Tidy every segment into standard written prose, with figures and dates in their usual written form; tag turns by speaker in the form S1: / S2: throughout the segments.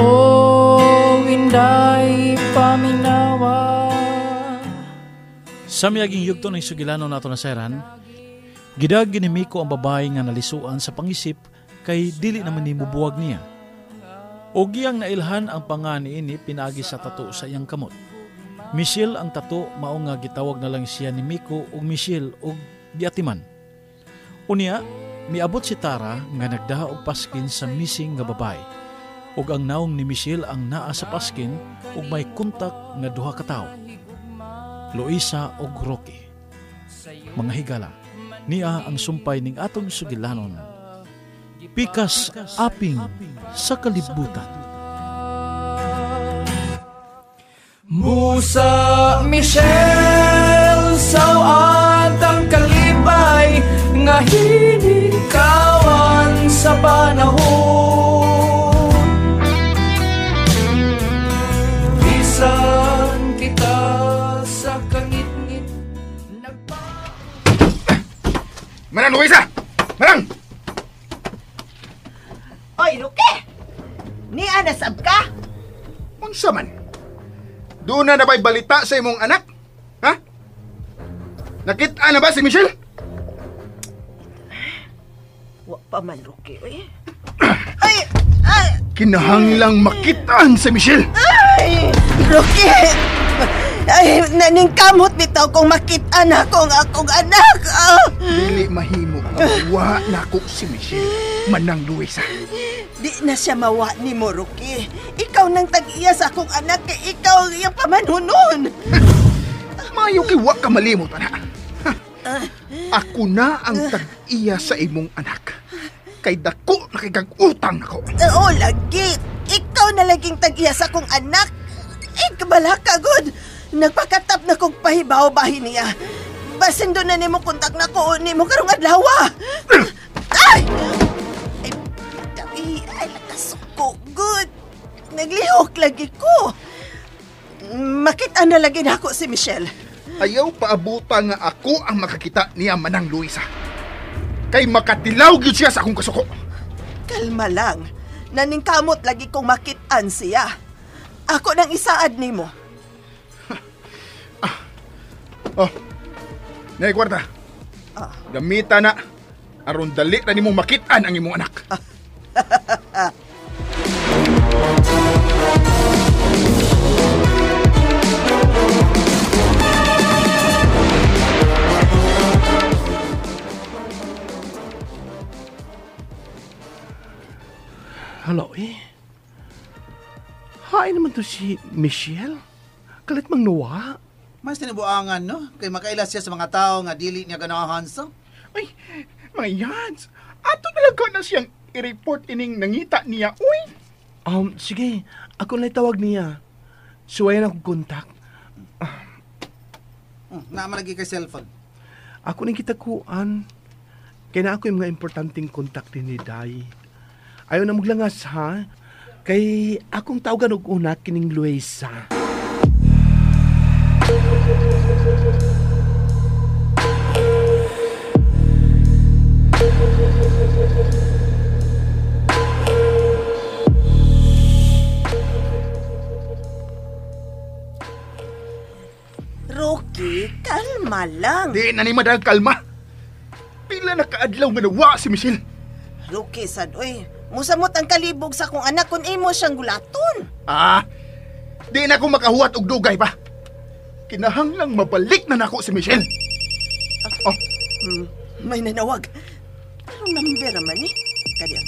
S1: O inday paminawa.
S2: Sa miyaging yugto ng sugilano nato na seran, gidag ginimiko ang babae nga nalisuan sa pangisip kay dili naman ni mubuwag niya. O giyang nailhan ang pangani ini pinagi sa tato sa iyang kamot. Michelle ang tato mao nga gitawag na lang siya ni Miko og Michelle og giatiman. Unya, miabot si Tara nga nagdaha og paskin sa missing nga babae. Ug ang naong ni Michelle ang naa sa paskin ug may kontak nga duha ka tawo, Luisa ug Rocky. Mga higala, niya ang sumpay ning atong sugilanon. Pikas aping sa kalibutan.
S1: Musa Michelle, sawat ang kalipay nga hinikawan sa panahon. Bisan kita sa kangitngit nagpa...
S3: Manang Luisa! Manang!
S4: Oy, Roque! Niya nasab ka?
S3: Unsa man? Doon na ba'y balita sa imong anak? Ha? Nakita na ba si Michelle?
S4: Wa pa man, Roque. Oy. Ay! Ay!
S3: Kinahanglang makitaan si Michelle!
S4: Ay! Roque! Ay, naningkamot bitaw kung makita na akong akong anak. Oh.
S3: Dili mahimo nga mawa nako si Michelle. Manang Luisa.
S4: Di na siya mawa ni mo, Roque. Ikaw nang tag-iya sa akong anak, kay ikaw ang iyang pamanunon.
S3: Mayo kay wa ka malimot, anak. Ako na ang tag-iya sa imong anak. Kay dako na kay kag utang nako.
S4: Oo, lagi. Ikaw na laging tag-iya sa akong anak. Kabala ka, good. Nagpakatap na kong pahibaw bahin niya. Basin doon na nimo kontak na ko nimo karong adlaw. Ay! Ay, ay, nakasuko, good. Naglihok lagi ko. Makita na lagi na ako si Michelle.
S3: Ayaw paabuta nga ako ang makakita niya, Manang Luisa. Kay makatilaw gyud siya sa akong kasuko.
S4: Kalma lang. Naningkamot lagi kong makitaan siya. Ako nang isaad nimo.
S3: Oh, nay kwarta. Ah. Gamita na. Aron dali na nimong makitaan ang imong anak.
S5: Hello, eh. Hain naman to si Michelle. Kalit mang nuwa.
S6: Mas tinubuangan, no? Kay makaila siya sa mga tao nga dili niya ganahan sa.
S3: Ay, mga yans. Ato talaga na siyang i-report ining nangita niya, uy.
S5: Sige, ako na tawag niya. Suwayan akong kontak.
S6: Naman lagi kay cellphone.
S5: Ako nang kitakuan. Kaya na ako yung mga importanteng kontak din ni Day. Ayaw na maglangas, ha? Kay akong tawagan og una kining Luisa.
S4: Rocky, kalma lang.
S3: Di na ni madang kalma. Pila na kaadlaw nga nawa si Michelle.
S4: Rocky, sad, oy. Musamot ang kalibog sa akong anak kung imo siyang gulaton.
S3: Ah, di na ko makahuwat og dugay pa. Kinahanglang mabalik na nako si Michelle. Oh.
S4: May nanawag. Pero number man eh. Kaya.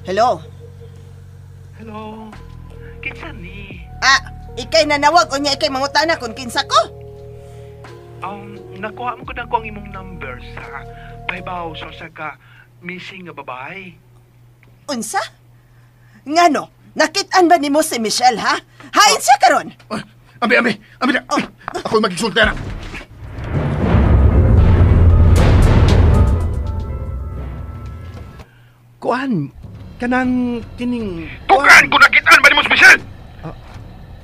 S4: Hello?
S5: Hello? Kinsa ni?
S4: Ah, ikay nanawag o niya ikay mangutana kung kinsa ko?
S5: Nakuha mo ko na ko ang imong number sa pahibaw sa usa ka missing nga babae.
S4: Unsa? Ngano? Nakitaan ba nimo si Michelle, ha? Hain siya karon.
S3: Oh, abi, abi, abi na. Oh. Ako'y magigsulti na.
S5: Kuan, kanang kining...
S3: Tukan kung nakitaan ba nimo si Michelle?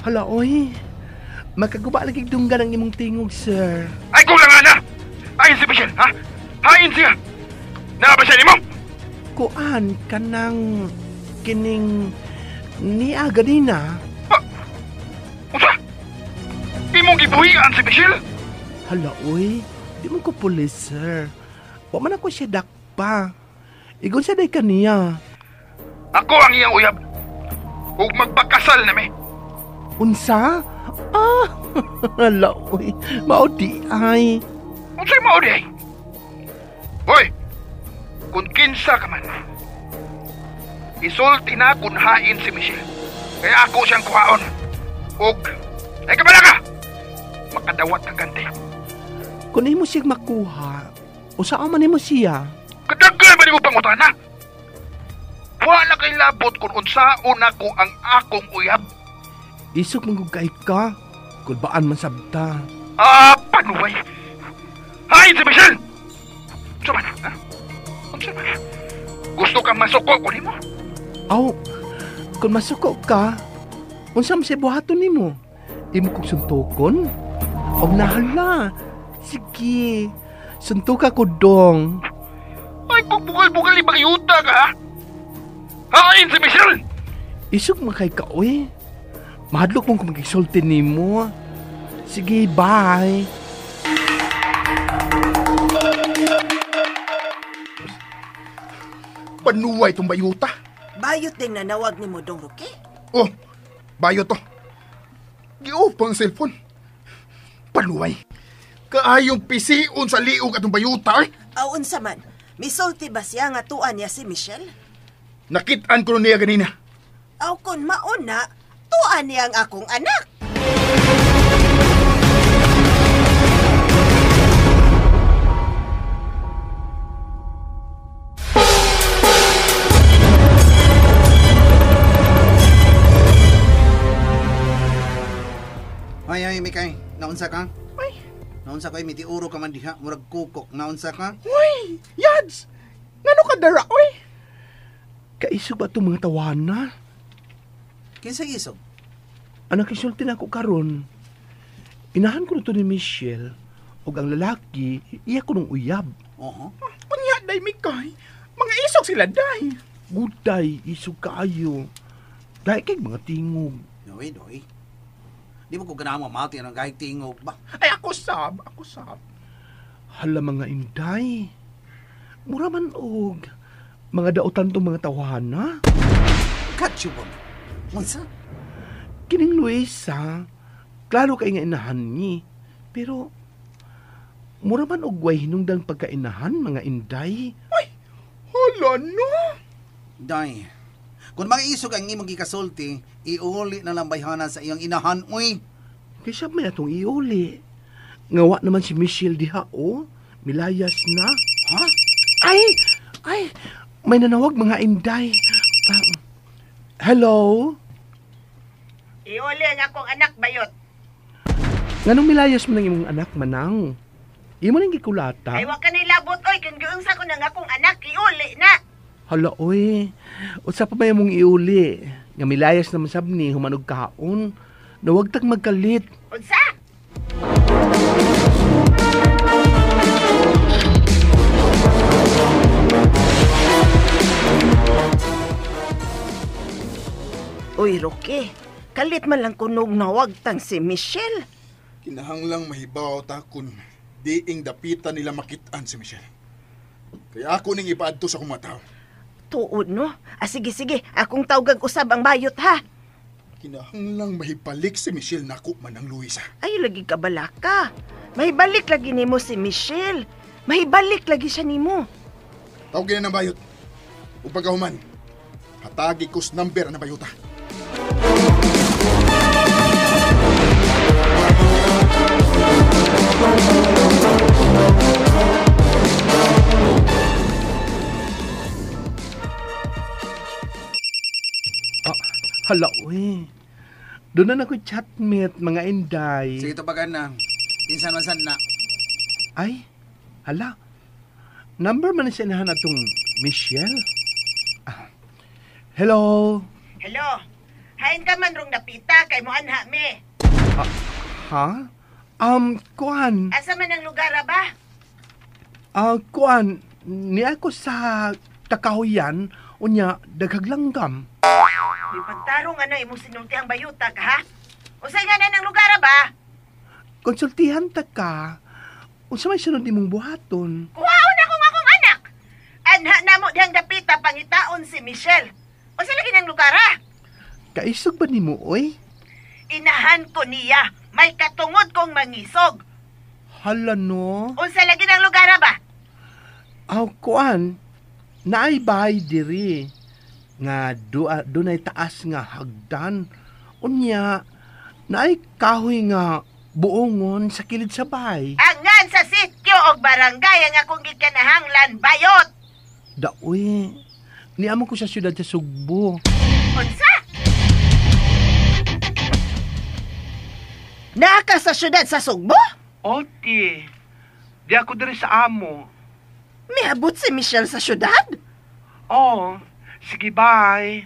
S5: Hala, oy. Magkaguba lagi dunggan ang imong tingog, sir.
S3: Ay, kulang na! Hain si Michelle, ha? Hain siya! Naa ba siya nimo?
S5: Kuan, kanang kining Niya ganina.
S3: Unsa? Imong gibuhian si Michelle?
S5: Hala, uy. Di mo ko pulis, sir. Wa man ako siya dakpa. Igon sa day kaniya.
S3: Ako ang iyang uyab. Ug magpakasal na mi.
S5: Unsa? Ah, hala, uy. Mao di ay.
S3: Unsay mao di ay? Hoy, kung kinsa ka man, isulti na kung hain si Michelle. Kaya ako siyang kuhaon. Ug, ay kabala ka! Makadawat kang ganti.
S5: Kung imo siya makuha, usaa man nimo siya.
S3: Kadagay ba nimo pangutana? Wala kay labot kung unsaon nako ang akong uyab.
S5: Isok mong kay ka, kung baan man sabta.
S3: Ah, panuway. Hain si Michelle! Unsa man, ha? Unsa man? Gusto kang masuko ko nimo?
S5: Aw, kung masuko ka, unsa man siya buhaton nimo? Imo kong suntukon? O nahala, sige, suntuka ko dong.
S3: Ay, kung bugal-bugal ibang yuta ka, ha? Hain si Michelle!
S5: Isog man kay ka, uy. Mahadlok mong kung magisulti nimo. Sige, bye.
S3: Panuway itong bayuta.
S4: Bayot din nanawag ni mo, Dong Roque.
S3: Oh, bayot to. Gi-off pa ang cellphone. Panuway. Kaayong pisiun sa liog atong bayuta, eh.
S4: Aw, unsa man, misulti ba siya nga tuan niya si Michelle?
S3: Nakitaan ko niya ganina.
S4: Aw, kun mauna, tuan niya ang akong anak.
S6: Ay, ay, Mikay, naunsa ka?
S3: Ay.
S6: Naunsa ko, ay, mitiuro ka man diha, murag kukok, naunsa ka?
S3: Uy, Yads! Ngano ka dara, uy?
S5: Kaisog ba itong mga tawana?
S6: Kinsa isog?
S5: Ang nakisulti na ako karon. Inahan ko na to ni Michelle ug ang lalaki, iya ko nung uyab.
S6: Oho.
S3: Unya, day, Mikay. Mga isog sila, day.
S5: Guday, isog kaayo. Dahil kay mga tingog.
S6: Doy, doy. Di mo ko ganahan mamati ang gahig tingog ba?
S3: Ay, ako sab, ako sab.
S5: Hala mga inday. Mura man og mga dautan tong mga tawana.
S6: Katsubo. Unsa?
S5: Kining Luisa, klaro kay nga inahan ni. Pero mura man og way hinungdang pagkainahan mga inday.
S3: Ay, hala no.
S6: Day. Kung mga isog ang imong gikasulti, iuli na lang bayhanan sa iyong inahan, uy.
S5: Kaysa may atong iuli. Ngawa naman si Michelle diha, oh. Milayas na.
S6: Ha?
S5: Ay! Ay! May nanawag mga inday. Hello?
S4: Iuli ang akong anak, bayot.
S5: Nganong milayas mo ng imong anak, manang? Imo nang gikulata?
S4: Ay, wa ka nilabot, oy. Kung giunsa ko ng akong anak, iuli na.
S5: Hala, oy. Unsa pa may mong iuli? Nga milayas naman sab ni humanog kaon. Nawag tag magkalit.
S4: Unsa? Uy, Roque. Kalit man lang kunog nawagtang si Michelle.
S3: Kinahanglang mahibaw ta kun diing dapitan nila makitaan si Michelle. Kaya ako ning ipaadto sa kumataw.
S4: Tuod, no? Ah, sige, sige. Akong tawgag usab ang bayot, ha?
S3: Kinahanglang mahibalik si Michelle nako man ang Luisa.
S4: Ay, lagi ka balaka. Mahibalik lagi nimo si Michelle. Mahibalik lagi siya nimo.
S3: Tawag na ng bayot. Ug pagkahuman, hatagi kos number na bayota.
S5: Hala, uy. Doon na ako chatmate, mga inday.
S6: Sige, tubagan na. Kinsan man san na.
S5: Ay, hala. Number man siya inahan atong Michelle. Ah. Hello?
S4: Hello? Hain ka man rong napita kay mo anha me.
S5: Ha? Kuan.
S4: Asa man ang lugar ba?
S5: Kuan. Niya ko sa Takahuyan, unya, daghaglangkam.
S4: Uy, pagtarong nga na imong sinultihang bayuta ka, ha? Unsay nga na ng lugar ba?
S5: Konsultihan ta ka. Unsa may sunod nimong buhaton?
S4: Kuhaon ako nga akong anak. Anha na mo dihang dapita pangitaon si Michelle. Unsa lagi ng lugar, ha?
S5: Kaisog ba nimo, oy?
S4: Inahan ko niya. May katungod kong mangisog.
S5: Hala no.
S4: Unsa lagi ng lugar ba?
S5: Aw kuan, naay bahay diri nga dunay taas nga hagdan. Unya, naay kahoy nga buongon sa kilid sa bahay.
S4: Angan sa sityo og barangay ang akong gikanahanglan bayot.
S5: Daoy, niamo ko sa syudad sa Sugbo.
S4: Unsa? Naa ka sa syudad sa Sugbo?
S5: Oti, di ako diri sa amo.
S4: Miabot si Michelle sa syudad?
S5: Oh, sige bye.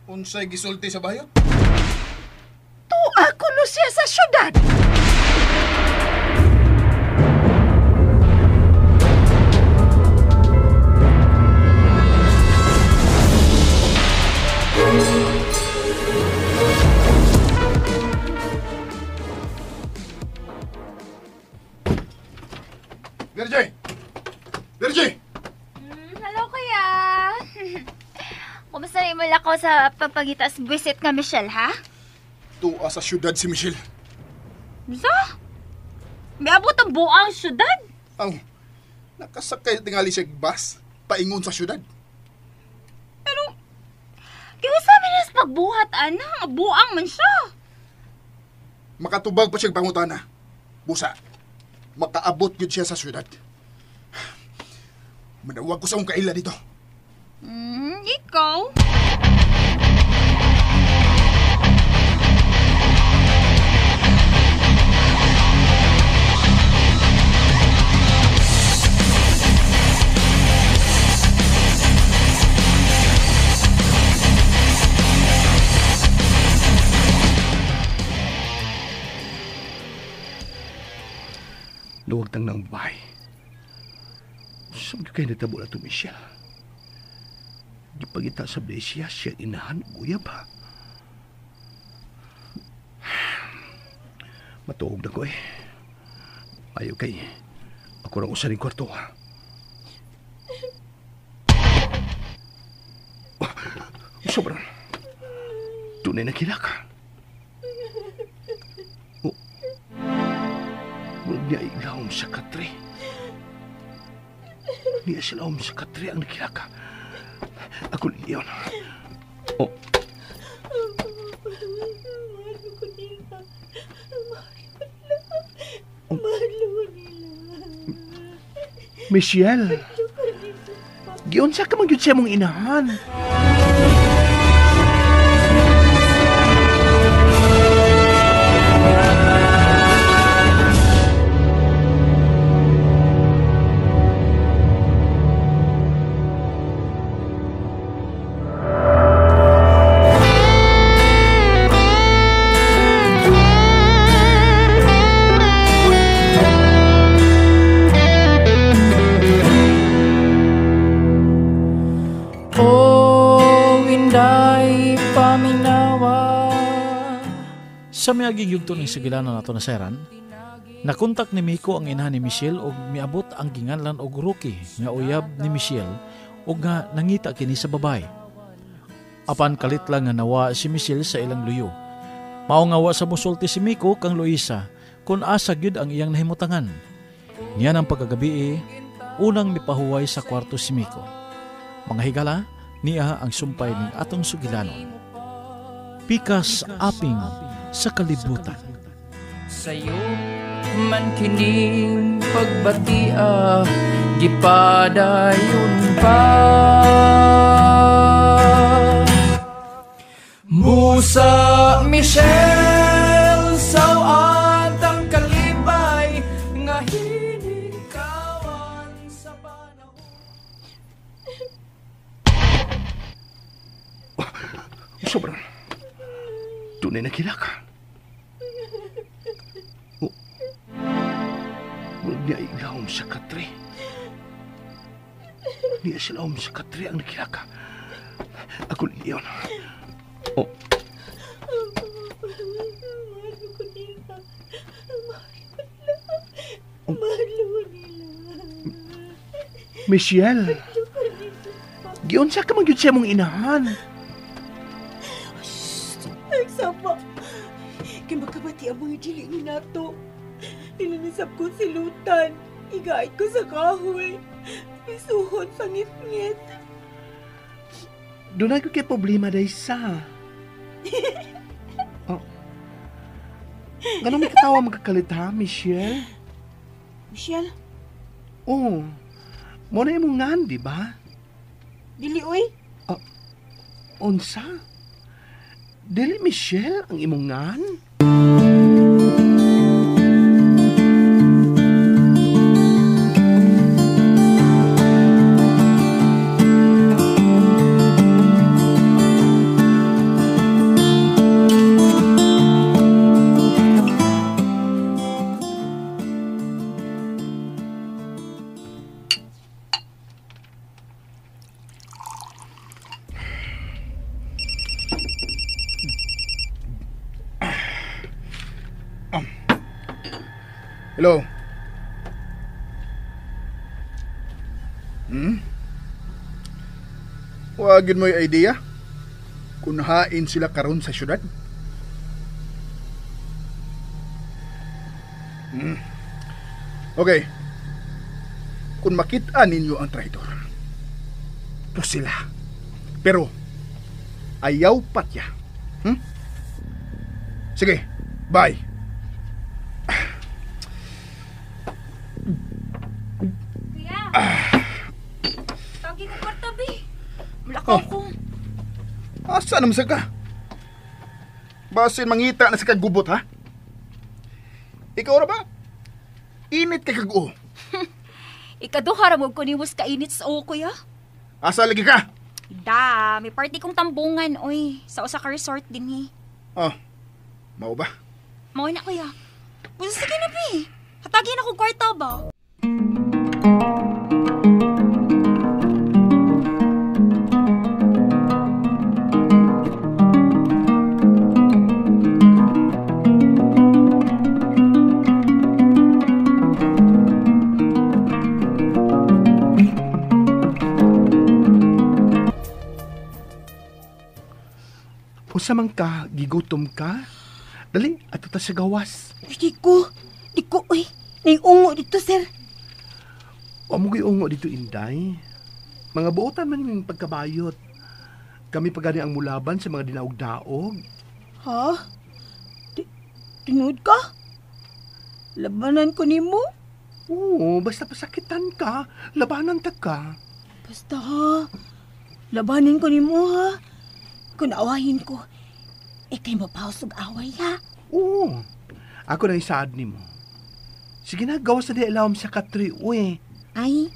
S3: Unsay gisulti sa bayot?
S4: Tuwa kuno siya sa syudad.
S3: Virgie! Virgie!
S7: Hello, kuya. Kumusta na yung ko sa pagpagitas visit nga Michelle, ha?
S3: Tuwa sa syudad si Michelle.
S7: Sa? Miabot ang buang syudad?
S3: Aw, nakasakay tingali siya bus, paingon sa syudad.
S7: Pero, kaya sa amin nas pagbuhat, ana, buang man siya.
S3: Makatubag pa siyang pangutana. Busa, makaabot yun siya sa syudad. Manawag ko sa akong kaila dito.
S7: Ikaw?
S5: Luwag tang ng bahay. Saan kayo natabo na ito, Michelle? Di pagita sa Blesia, siya inahan, uyab ha. Matuog na ko eh. Ayaw kay, ako rang usaring kwarto ha. Sobrang, tunay na kilaka. Huwag niya ilawom sa katre. Niya silawom sa katre ang nakilaka. Ako liyon. Oh. Michelle. Giunsa ka man gyud siya mong inahan.
S2: Sa miaging yugto ng sugilanon nato na seran, nakontak ni Miko ang inahan ni Michelle og miabot ang ginganlan og Rocky nga uyab ni Michelle og nga nangita kini sa babay. Apan kalit lang nga nawa si Michelle sa ilang luyo. Mao nga wa sa musulti si Miko kang Luisa kung asa gyud ang iyang nahimutangan. Niya ng pagkagabi, unang mipahuway sa kwarto si Miko. Mga higala, niya ang sumpay ning atong sugilanon. Pikas aping sa kalibutan.
S1: Sa'yo man kining pagbatia, gipadayon pa. Busa Michelle, sawat ang kalibay nga hinikawan sa panahon.
S5: Sobrang tunay na kilaka. Huwag niya ilawom sa katre. Niya silawom sa katre ang nakilaka. Ako Leon. Oh. Michelle. Giunsa ka man gyud siya mong inahan.
S4: Ay, sama. Kay makabati ang mga dili ni nato. Nilanisap ko si Lutan. Igait ko sa kahoy. Misuhon sa ngit-ngit.
S5: Doon ko kay problema day sa. Oh. Ganun may katawa magkakalit ha, Michelle?
S4: Michelle?
S5: Oo. Oh, mo na imong ngan, di ba?
S4: Dili, oy.
S5: Oh, unsa? Dili, Michelle, ang imong ngan?
S3: Hello? Wag yun mo'y idea? Kung hain sila karon sa syudad? Okay. Kung makita ninyo ang traitor, pusila. Pero, ayaw patya. Sige, bye.
S7: Kuya. Tagi ko kwarta, bi. Mulakaw ko.
S3: Asa naman sa ka? Basin mangita na sa kagubot, ha? Ikaw ra ba? Init kay kag-o.
S7: Ikaduha ra mo ko ni was kainit sa o, kuya.
S3: Asa lagi ka?
S7: Da, may party kong tambungan, oy. Sa usa ka resort din, eh.
S3: Oh, mao ba?
S7: Mao na, kuya. Basta sige na, bi. Hatagin ako kwarta ba?
S5: Usa man ka, gigutom ka? Dali, ato ta sa gawas.
S4: Uy, di ko, uy. Naiungo dito, sir.
S5: Wa mo ungo dito, Inday. Mga buotan man yung pagkabayot. Kami pagani ang mulaban sa mga dinaog-daog.
S4: Ha? Tinuod ka? Labanan ko nimo?
S5: Oo, basta pasakitan ka. Labanan ta ka.
S4: Basta ha. Labanin ko nimo ha. Kung awahin ko, ikay mapaus og away ha.
S5: Oo. Ako na isaad nimo. Sige na, gawas na di ilawom sa katri, uy.
S4: Ay,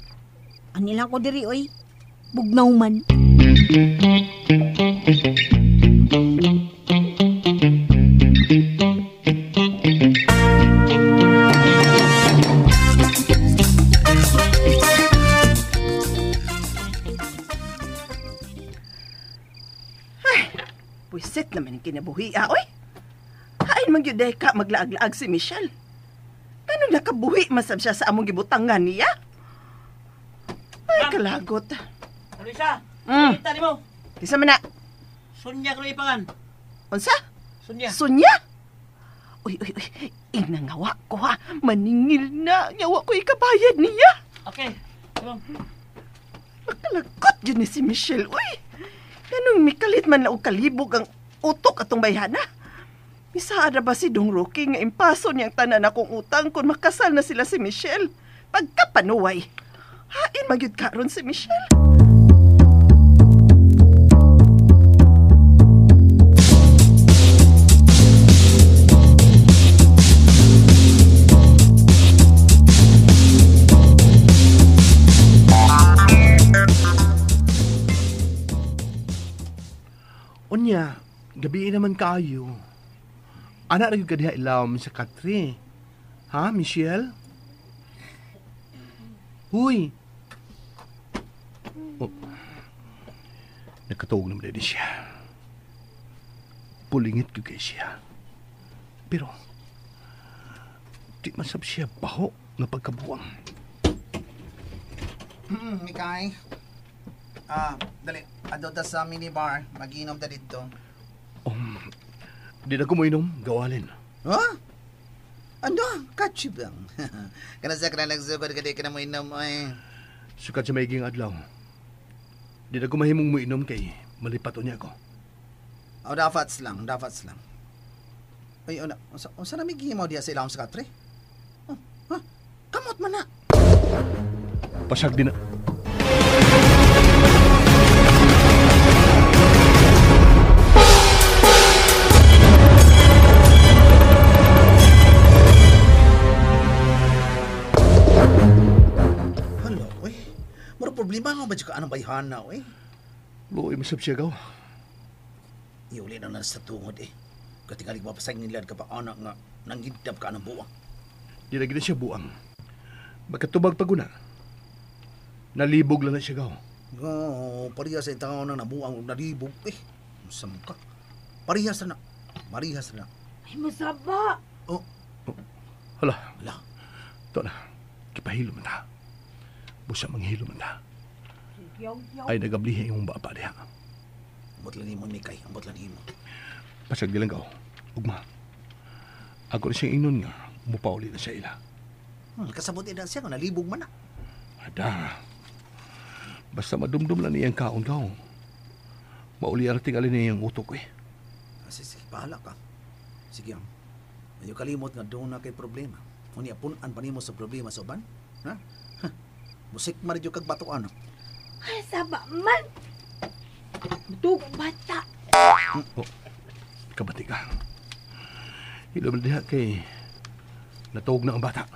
S4: anila ko diri, uy. Bugnaw man. Pwisit naman ang kinabuhi, ah, oy. Hain man gyud ka maglaag-laag si Michelle. Ganun nakabuhi masab siya sa among gibutangan niya. Ay, kalagot.
S8: Luisa, kita nimo.
S4: Kisa man na.
S8: Sunya ko ipangan.
S4: Unsa?
S8: Sunya.
S4: Sunya? Uy, uy, uy. Inangawa ko ha. Maningil na. Nyawa ko ikabayad niya.
S8: Okay.
S4: Makalagot yun ni si Michelle, uy. Ganun mikalit man na og kalibog ang utok atong bayhana. Misaada ba si Dong Rocky nga impaso niyang tanan akong utang kung makasal na sila si Michelle? Pagkapanuway, hain magyud karon si Michelle.
S5: Unya, gabi naman kayo. Anak na yung kadiha ilawom sa katri. Ha, Michelle? Huy! Oh. Nakatuog naman din siya. Pulingit ko kay siya. Pero, di man sab siya baho nga pagkabuang.
S6: Mikay. Dali. Ado ta sa minibar. Mag-inom ta dito.
S5: Di na ko mo inom. Gawalin.
S6: Ha? Ano? Katsibang. Kana sa kana nagsugod ka di ka na mo inom ay.
S5: Sukat sa maiging adlaw. Di na ko mahimong mo inom kay malipat niya ako.
S6: Oh, dafats lang. Dafats lang. Ay, una. Unsa na may gihimaw diya sa ilawom sa katre? Oh, ha? Kamot man na.
S5: Pasag din na.
S6: Hala, uy. Mara problema nga ba dyan ka anong bayhana, uy?
S5: Luoy masab siya gaw.
S6: Iuli na lang sa tungod, eh. Katingalig mapasag nilad ka pa anak nga nanggidab ka anong buwang.
S5: Di na gina siya buang. Magkatubag paguna. Nalibog lang na siya gaw.
S6: Oh, parehas sa tao na nabuang nalibog, eh. Usam ka. Parehas na. Parehas na.
S7: Ay, masaba.
S6: Oh.
S5: Hala.
S6: Hala.
S5: Ito na. Kipahilo man ta. Busa manghilo man ta.
S7: Yaw, yaw.
S5: Ay, nagablihi imong bapa diha.
S6: Ambot lang nimo, Mikay. Ambot lang nimo.
S5: Pasag di lang gaw. Ugma. Ako na siyang ingnon nga. Mupauli na siya ila.
S6: Kasabot na siya nga nalibog man na.
S5: Ada. Basta madumdum lang niyang kaon gaw. Mauli ang tingali niyang utok eh.
S6: Sige, bahala ka. Sige, ang. Ayaw kalimot nga doon na kay problema. Kung niya punan pa nimo sa problema sa uban, ha? Ha? Musik maridyo kag batuan.
S7: Ay, saba man. Dugong bata.
S5: Oh, kabati ka. Hilom diha kay natuog na ang bata.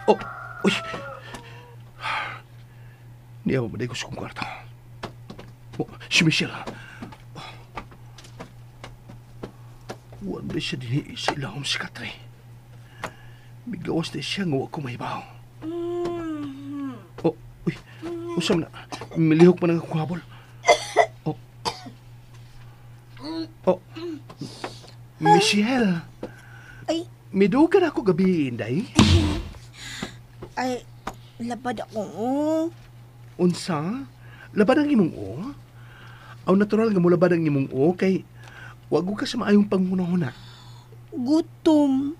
S5: Oh, uy. Niya ba ko sa kong kwarto? Oh, si Michelle. Huwag na siya din sa ilahom si Katre. Biglawas na siya nga huwag ko mahibaw. Oh, uy. Usam na. Milihok pa ng akong habol. Oh. Oh. Michelle.
S4: Ay.
S5: Midugan ako gabi, Inday.
S4: Ay, labad ako. Oh.
S5: Unsa? Labad ang imong o? Aw natural nga mulabad ang imong o kay wag ka sa maayong panghunahuna.
S4: Gutom.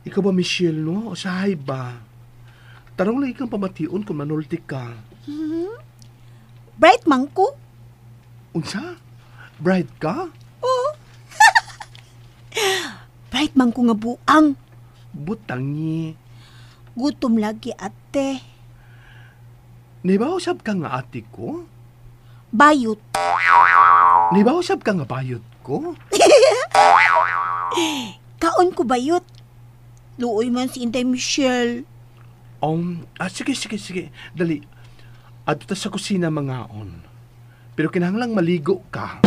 S5: Ikaw ba, Michelle, no? Usahay ba? Tarong lang ikang pamation kung manulti ka.
S4: Mm-hmm. Bright man ko?
S5: Unsa? Bright ka?
S4: Oo. Bright man ko nga buang.
S5: Butangi.
S4: Gutom lagi, ate.
S5: Nibausap ka nga ate ko?
S4: Bayot.
S5: Nibausap ka nga bayot ko?
S4: Kaon ko bayot. Luoy man si Inday Michelle.
S5: Sige. Dali. Adto ta sa kusina mangaon. Pero kinahanglang maligo ka.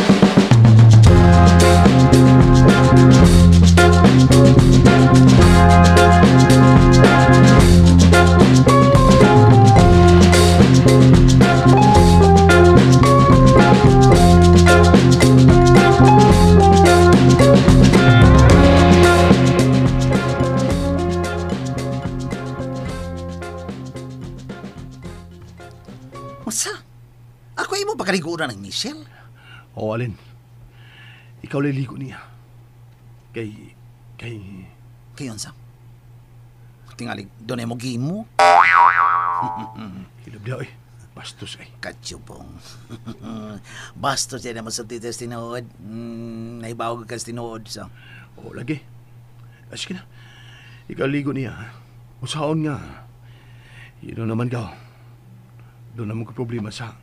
S6: Masa? Ako imo pakaliguan ng Michelle?
S5: Oo, Alin. Ikaw liligo niya. Kay...
S6: Kayon sa. Tingali, doon ay mo gimo.
S5: Hilob daw eh. Bastos ay.
S6: Katsubong. Bastos yan naman sa titas tinuod. Naibawag ka sa tinuod sa.
S5: Oo, lagi. Sige na. Ikaw ligo niya. Usaon nga. Yun naman ka. Doon naman ko problema sa...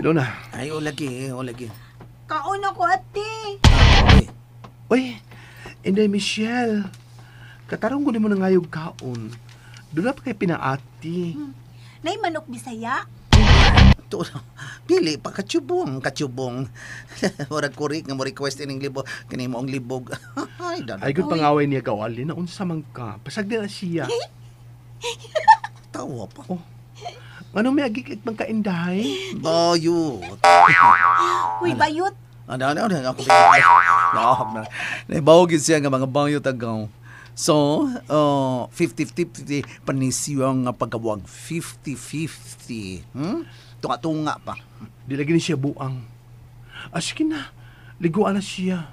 S5: Yun na.
S6: Ay, o lagi, o lagi.
S4: Kaon ako, ate.
S5: Uy, Inday Michelle. Katarong ko mo nangayog kaon. Doon na pa kay pinaati.
S4: Nay manok Bisaya.
S6: To, pili pa katsubong, katsubong. Murag kurik nga mo request ining libog, kini mo ang libog. Ay, dada.
S5: Ay, good pangaway niya kawali na unsa man ka. Pasag na siya.
S6: Tawa pa.
S5: Oh. Ano may agikit man kainday?
S6: Bayot.
S4: Uy, bayot.
S6: Ano, ako. Lahag na. Naibawag siya nga mga bayot agaw. So, 50-50 panisiyang nga pagkawag. 50-50. Tunga-tunga pa.
S5: Di lagi ni siya buang. Sige na. Liguan na siya.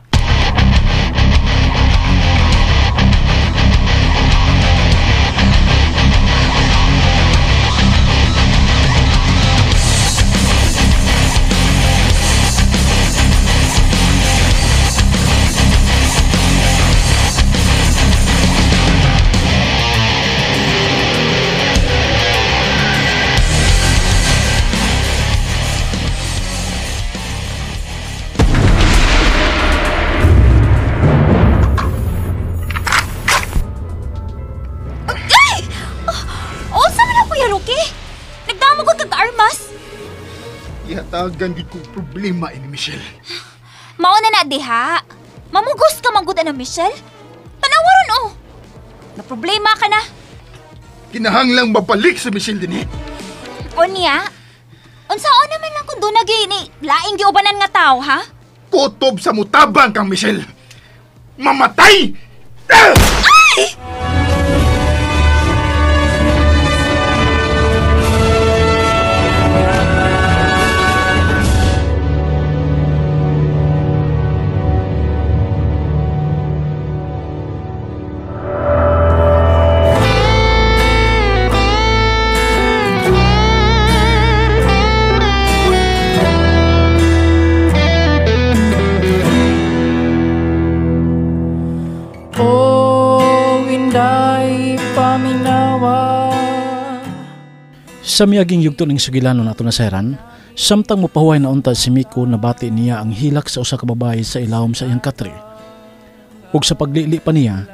S3: Ihatagan gid kong problema ini Michelle.
S7: Mao na na diha. Mamugos ka manggod ana Michelle. Tanawa ron oh. Na problema ka na.
S3: Kinahanglang mabalik si Michelle dinhi.
S7: Unya? Unsaon naman lang kung doon nagini laing giubanan nga tao ha?
S3: Kutob sa mutabang kang Michelle. Mamatay!
S7: Ay!
S2: Sa miyaging yugto ng sugilanon ato nasayran, samtang mopahuway na unta si Miko, nabati niya ang hilak sa usa ka babae sa ilawom sa iyang katre. Ug sa paglili pa niya,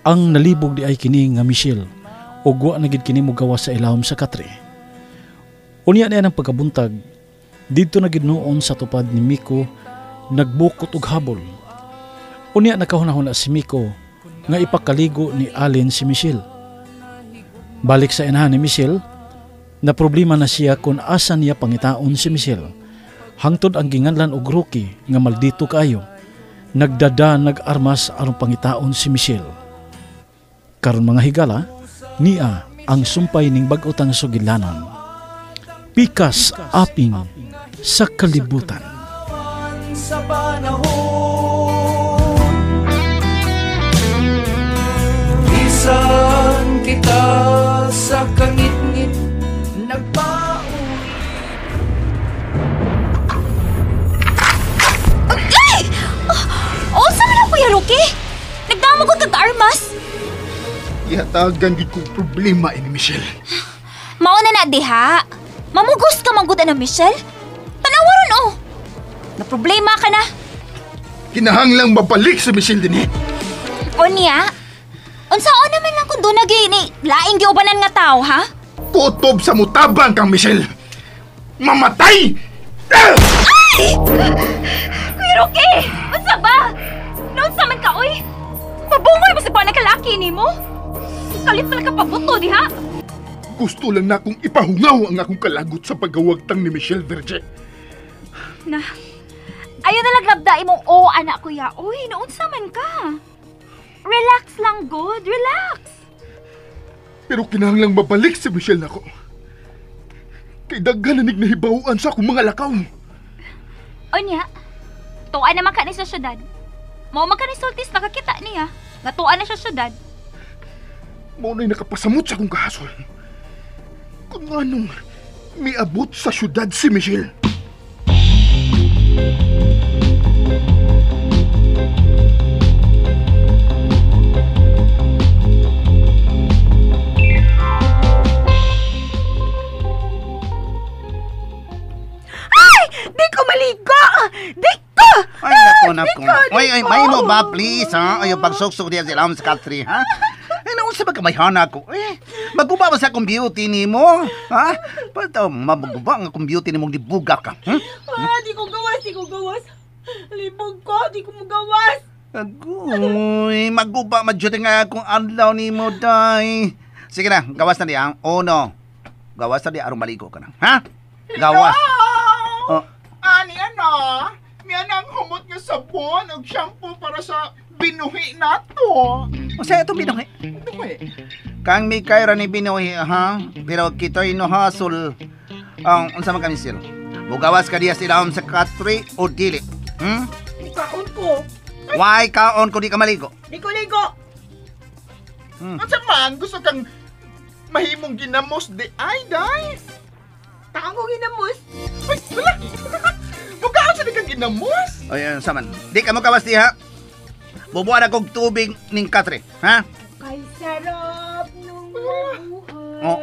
S2: ang nalibog di ay kini nga Michelle, ug wa na gid kini mogawas sa ilawom sa katre. Unya niya ng pagkabuntag, didto na gid noon sa tupad ni Miko, nagbukot og habol. Unya nakahuna-huna si Miko nga ipakaligo ni Allen si Michelle. Balik sa inahan ni Michelle, na problema na siya kung asa niya pangitaon si Michelle. Hangtod ang ginganlan og Rocky nga maldito kaayo. Nagdada nag-armas aron pangitaon si Michelle. Karon mga higala, niya ang sumpay ning bag-o tang sugilanon. Pikas aping sa kalibutan.
S1: Sa panahon, bisan kita sa kangitngit nagpauli.
S7: Ay! Unsa man ang Kuya Rocky? Nagdamo ko kag armas.
S3: Ihatagan gid kong problema ini Michelle.
S7: Mao na na diha. Mamugos ka manggod ana Michelle. Tanawa ron oh. Na problema ka na.
S3: Kinahanglang mabalik si Michelle dinhi.
S7: Unya? Unsaon naman lang kung doon nagini laing giubanan nga tao ha?
S3: Kutob sa mutabang kang Michelle. Mamatay!
S7: Ay! Kuya Rocky! Unsa ba? Naunsa man ka oy? Pabungoy mo sa buwan ng kalaki nimo? Kalit pala ka pabuto diha.
S3: Gusto lang na akong ipahungaw ang akong kalagot sa paggawagtang ni Michelle Verge.
S7: Na, ayaw na lang labda imong o anak kuya. Uy, naunsa man ka? Relax lang, good. Relax.
S3: Pero kinahanglang mabalik si Michelle nako. Kay daghan na nahibawan sa akong mga lakaw.
S7: Onya, tuwa naman ka ni sa syudad. Mao man ka ni sultis nakakita niya. Nga tuwa na siya syudad.
S3: Mao na'y nakapasamot sa akong kahasol. Kung anong miabot sa syudad si Michelle.
S4: Ay! Di ko maligo! Di ko!
S9: Ay, nako, nako. Oy, oy, may mo ba, please, ha? Ay, pagsuksok diya sila sa katri, ha? Ay, naunsa ba kamayhana ko? Eh, maguba ba sa akong beauty ni mo? Ha? Palta, maguba ang akong beauty ni mong dibuga ka. Hmm?
S4: Ah, di ko gawas, di ko gawas. Libog ko, di ko magawas.
S9: Agoy, maguba madyod nga akong adlaw ni mo, day. Sige na, gawas na diya. Oh, no. Gawas na diya, aron maligo ka na. Ha? Gawas. Oh.
S3: Ani, ano? Miyan ang humot nga sabon o shampoo para sa binuhi nato.
S9: O sa itong binuhi?
S3: Binuhi.
S9: Kang mikay ra ni binuhi, ha? Pero kito'y no hasol. Ang unsa man kami sir? Mugawas ka diya sila sa katri o dili. Hmm?
S4: Kaon ko.
S9: Why kaon ko di ka maligo?
S4: Di ko ligo.
S3: Unsa man gusto kang mahimong ginamos di ay day?
S4: Taong ko ginamos.
S3: Ay, wala. Mukaon sa di kang ginamos?
S9: Ay, unsa man? Di ka mogawas diha. Bubuan akong tubig ning katre, ha?
S4: Kay sarap nung mabuhay.
S9: Oh.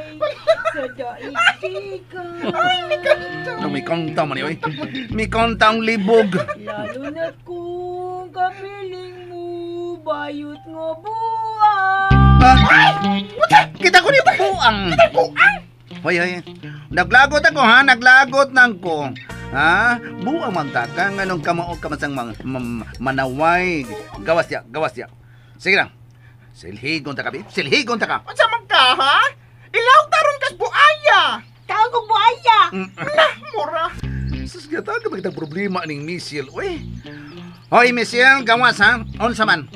S4: Sa daigdigan.
S3: Ay, may kanta.
S9: No, may kanta man oy. May kanta ang libog.
S4: Lalo na kung kapiling mo, bayot nga buang.
S9: Ay! Kita ko ni buang.
S3: Kita buang.
S9: Hoy, hoy. Naglagot ako ha, naglagot nang ko. Ha? Buang man ta ka nganong kamao ka man sang manaway. Gawas diya, gawas diya. Sige lang. Silhigon ta ka, babe. Silhigon ta ka.
S3: Unsa man ka ha? Ilaw taron kas buaya.
S4: Taong ko buaya.
S3: Nah, mura.
S9: Sus, gata ka magitang problema ning Michelle, uy. Hoy, Michelle, gawas ha. Unsa man?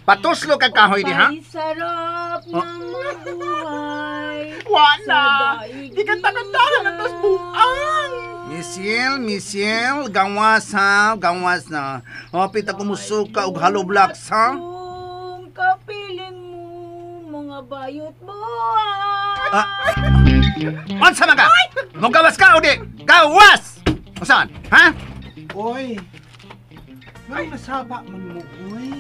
S9: Patuslo kag kahoy diha.
S4: Kay sarap ng mabuhay.
S3: Wala. Di ka takantahan ang tas buang.
S9: Michelle, Michelle, gawas ha, gawas na. Hapit ako musuka og hollow blocks ha.
S4: Kung kapiling mo, mga bayot mo.
S9: Ah. Unsa man ka? Mogawas ka o di? Gawas! Unsa man? Ha?
S5: Oy. May nasaba man mo, oy.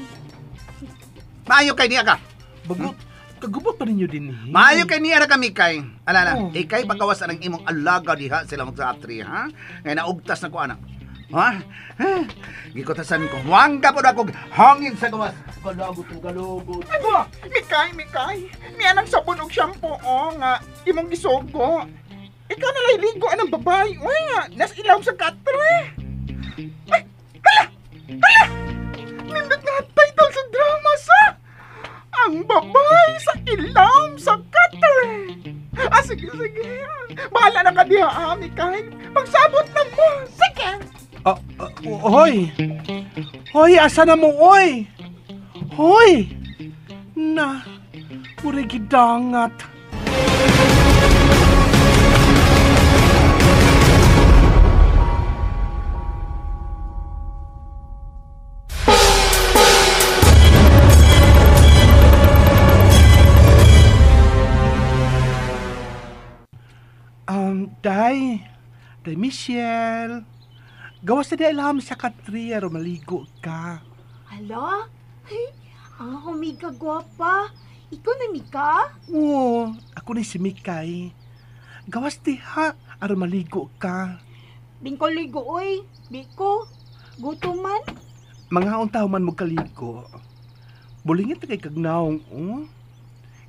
S9: Maayo kay niya ka.
S5: Bagot, kagubot pa ninyo din eh.
S9: Maayo kay niya ra kami kay. Alala,
S5: Oh.
S9: ikay pagawas ang imong alaga diha sila magsa-atri, ha? Ngay naugtas na ko ana. Ha? Gikutasan ko. Huwang ka po na akong hangin sa gawas. Galagot, galagot.
S3: Mikay, Mikay. Miyan ang sabon og shampoo o nga imong gisugo. Ikaw na ligo anang babae. Uy nga, nas ilaw sa katre. Ay, hala! Hala! Nindot nga title sa drama sa Ang Babae sa Ilaw sa Katre. Ah, sige, sige. Bahala na ka diha, ah, Mikay. Pagsabot na mo. Sige.
S5: Hoy! Hoy, asa na mo, oy? Hoy! Na, mura gidangat. Day, Day Michelle, gawas na di alam sa katriya ro maligo ka.
S4: Hala? Ay, ang humiga gwapa. Ikaw na, Mika?
S5: Oo, ako ni si Mikay. Gawas di ha, aron maligo ka.
S4: Bingko ligo, oy. Biko, gutom man.
S5: Mga untaw man mo kaligo. Bulingit kay kag naong, oh.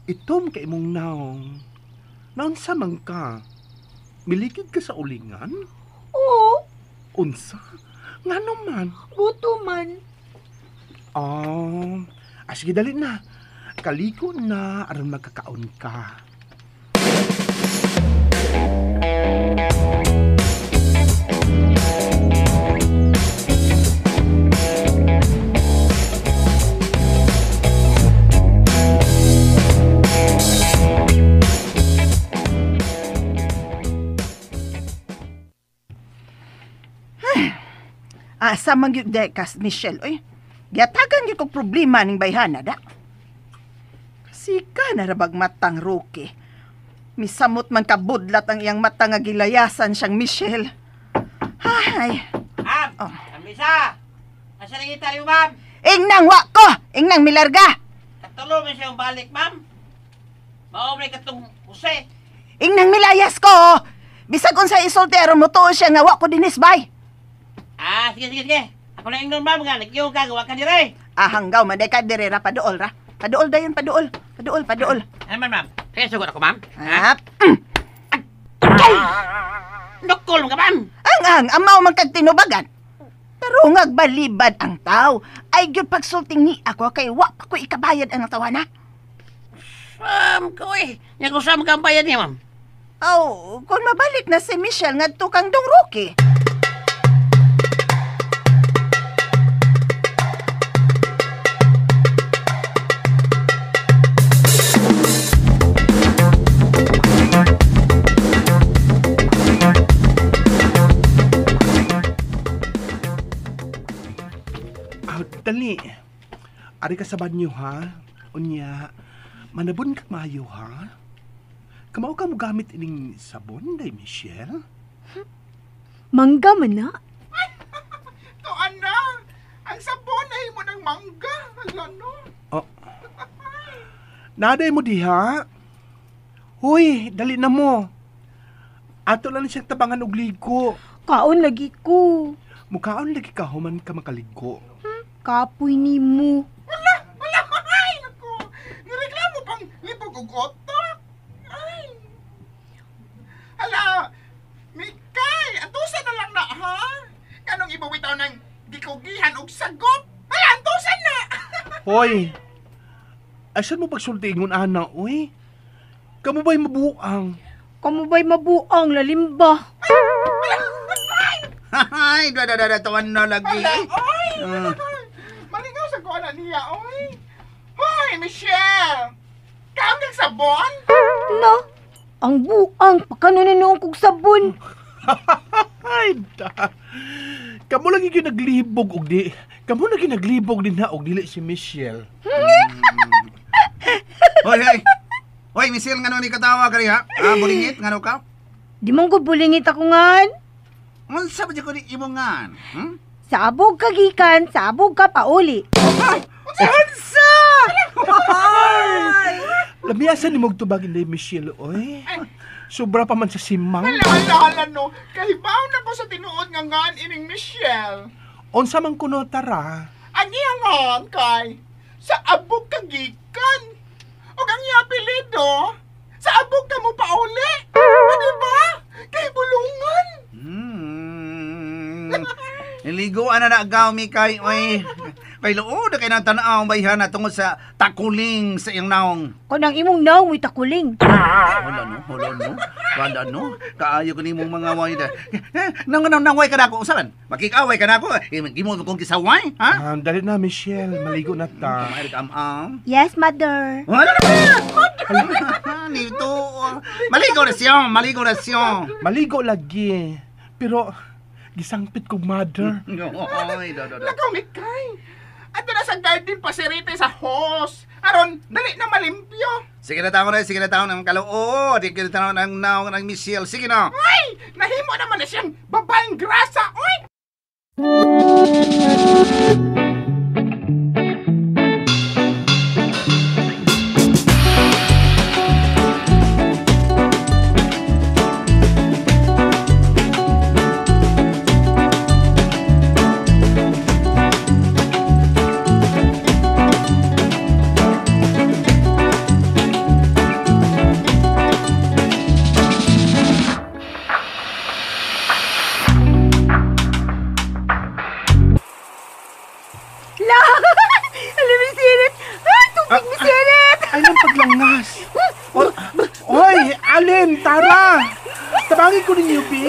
S5: Itom kay imong naong. Naunsa man ka? Milikid ka sa ulingan?
S4: Oo.
S5: Unsa? Ngano man?
S4: Gutom man.
S5: Oh, sige dali na. Kaliko na aron magkakaon ka.
S4: Asa man gyud day kas Michelle oy. Giatagan gyud kog problema ning bayhana da. Sika na rabag matang Roque. Misamot man kabudlat ang iyang mata nga gilayasan siyang Michelle. Ay.
S8: Ma'am, oh. Ma'am Lisa. Asa nangita niyo, ma'am?
S4: Ingnang wa ko! Ingnang milarga!
S8: Katulo man siyang balik, ma'am. Maomay katong Jose.
S4: Ingnang milayas ko! Bisag unsa isulti aron motuo siya nga wa ko dinis bay.
S8: Ah, sige, sige, sige. Ako na ingnon, ma'am, nga nagyo ka, gawa ka dire.
S4: Ah, hanggaw man ka dire ra paduol ra. Paduol dayon, paduol. Paduol, paduol.
S8: Ano man, ma'am? Kaya sugot ako, ma'am.
S4: Ha?
S8: Nukol ka, ma'am.
S4: Ang amaw man kag tinubagan. Tarungag balibad ang tao. Ay gyud pagsulting ni ako kay wa pa ko ikabayad ang tawana.
S8: Ma'am, ko eh. Nya ko sa mga bayad niya, ma'am.
S4: Aw, kung mabalik na si Michelle ngadto kang Dong Roque.
S5: Dali. Ari ka sa banyo, ha? Unya, manabon ka mayo, ha? Kamao ka mo gamit ining sabon, day Michelle?
S7: Mangga man na?
S3: Tuan na! Ang sabon ay mo ng mangga. Hala, no?
S5: Oh. Naday mo diha? Hoy, dali na mo. Ato lang siyang tabangan og ligo.
S7: Kaon lagi ko.
S5: Mukaon lagi ka human ka makaligo.
S7: Kapoy ni mo.
S3: Wala! Wala! Ay, naku! Nireklamo pang libog og otak. Ay! Hala! Mikay! Antusan na lang na, ha? Kanong ibawitaw ng gikugihan og sagot? Hala! Antusan na!
S5: Hoy! Asan mo pagsulti ingon, ana, oy? Kamu ba'y mabuang?
S7: Kamu ba'y mabuang, lalimba?
S9: Ay, da, tuwan na lagi.
S3: Hala, oy! Malingaw sa kuha na niya, oy! Hoy, Michelle! Kaon kang sabon?
S7: No! Ang buang, pagkanununoong kong sabon.
S5: Ay, da. Kamu lagi yung naglibog, og di. Kamu lagi naglibog din na, og dili si Michelle.
S9: Hoy, hoy! Hoy, Michelle, nga ni katawa ka rin, ha? Ah, bulingit, nga ka?
S7: Di mong ko bulingit ako ngan.
S9: Unsa ba di ko ni imongan? Hmm?
S7: Sabog ka gikan, sabog ka pauli.
S5: Unsa! Lamiasan ni mong tubag ni Michelle, oy. Sobra pa man sa simang.
S3: Hala, hala, hala, no. Kahibaw na ko sa tinuod nga ngan ining Michelle.
S5: Unsa man kuno tara?
S3: Ang iyangan kay sa abog ka gikan. Og ang iya apelyido, sa abog ka mo pauli. O, diba? Kay bulungan.
S9: Niliguan na nagaw, Mikay, oy. Kay luod kay nang tan-aw bayhan na tungod sa takuling sa iyong naong.
S7: Kanang imong naong mo'y takuling.
S9: Wala no, wala no. Wala no. Kaayo ko nimong mga way na. Nangaway ka na ako. Usaban, makikaway ka na ako. Imo kong kisaway, ha?
S5: Dali na, Michelle. Maligo na ta.
S9: Am-am.
S7: Yes, mother.
S9: Wala na. Nito. Maligo na siya, maligo na siya.
S5: Maligo lagi. Pero gisangpit kog mother.
S9: Oy, do, do, do.
S3: Lakaw, Mikay. Ato na sa garden pasirite sa hose. Aron, dali na malimpyo.
S9: Sige na tao na, sige na tao ng kaloo. Di ka na tao ng naong ng Michelle. Sige na.
S3: Ay, nahimo naman na siyang babaeng grasa, oy!
S5: Ay, nang paglangas. Oy, Alin, tara. Tabangin ko ninyo, Bi.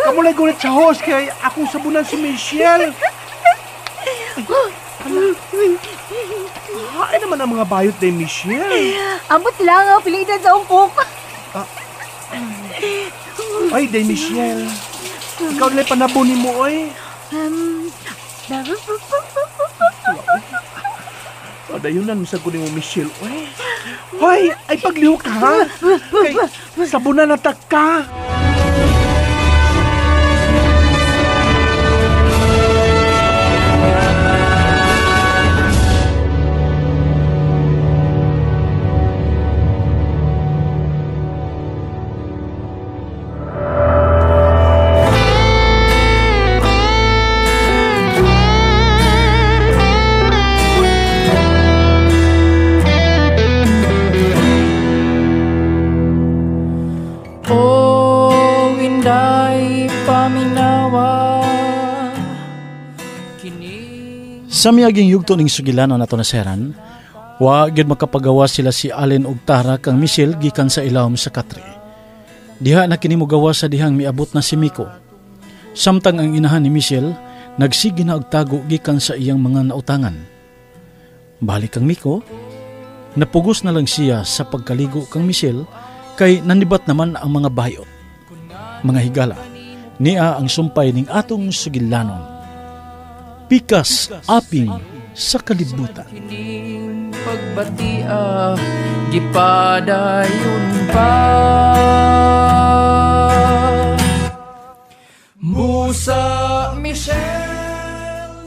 S5: Kamulay gulit sa host kay akong sabunan si Michelle. Ay, naman ang mga bayot ni Michelle.
S7: Ambot lang ang pilitan sa ungkok.
S5: Ay, day Michelle. Ikaw nila'y panabunin mo, oy. Padayunan mo sa kunin mo, Michelle. Uy. Hoy, ay paglihok ka, ha? Kay, sabunan na ka.
S2: Sa miyaging yugto ning sugilanon nato na seran, wa gyud makapagawa sila si Allen ug Tara kang Michelle gikan sa ilawom sa katre. Diha na kini mogawa sa dihang miabot na si Miko. Samtang ang inahan ni Michelle nagsige na og tago gikan sa iyang mga nautangan. Balik kang Miko, napugos na lang siya sa pagkaligo kang Michelle kay nanibat naman ang mga bayot. Mga higala, niya ang sumpay ning atong sugilanon. Pikas aping sa kalibutan.
S1: Kining pagbatia, gipadayon pa. Musa Michelle.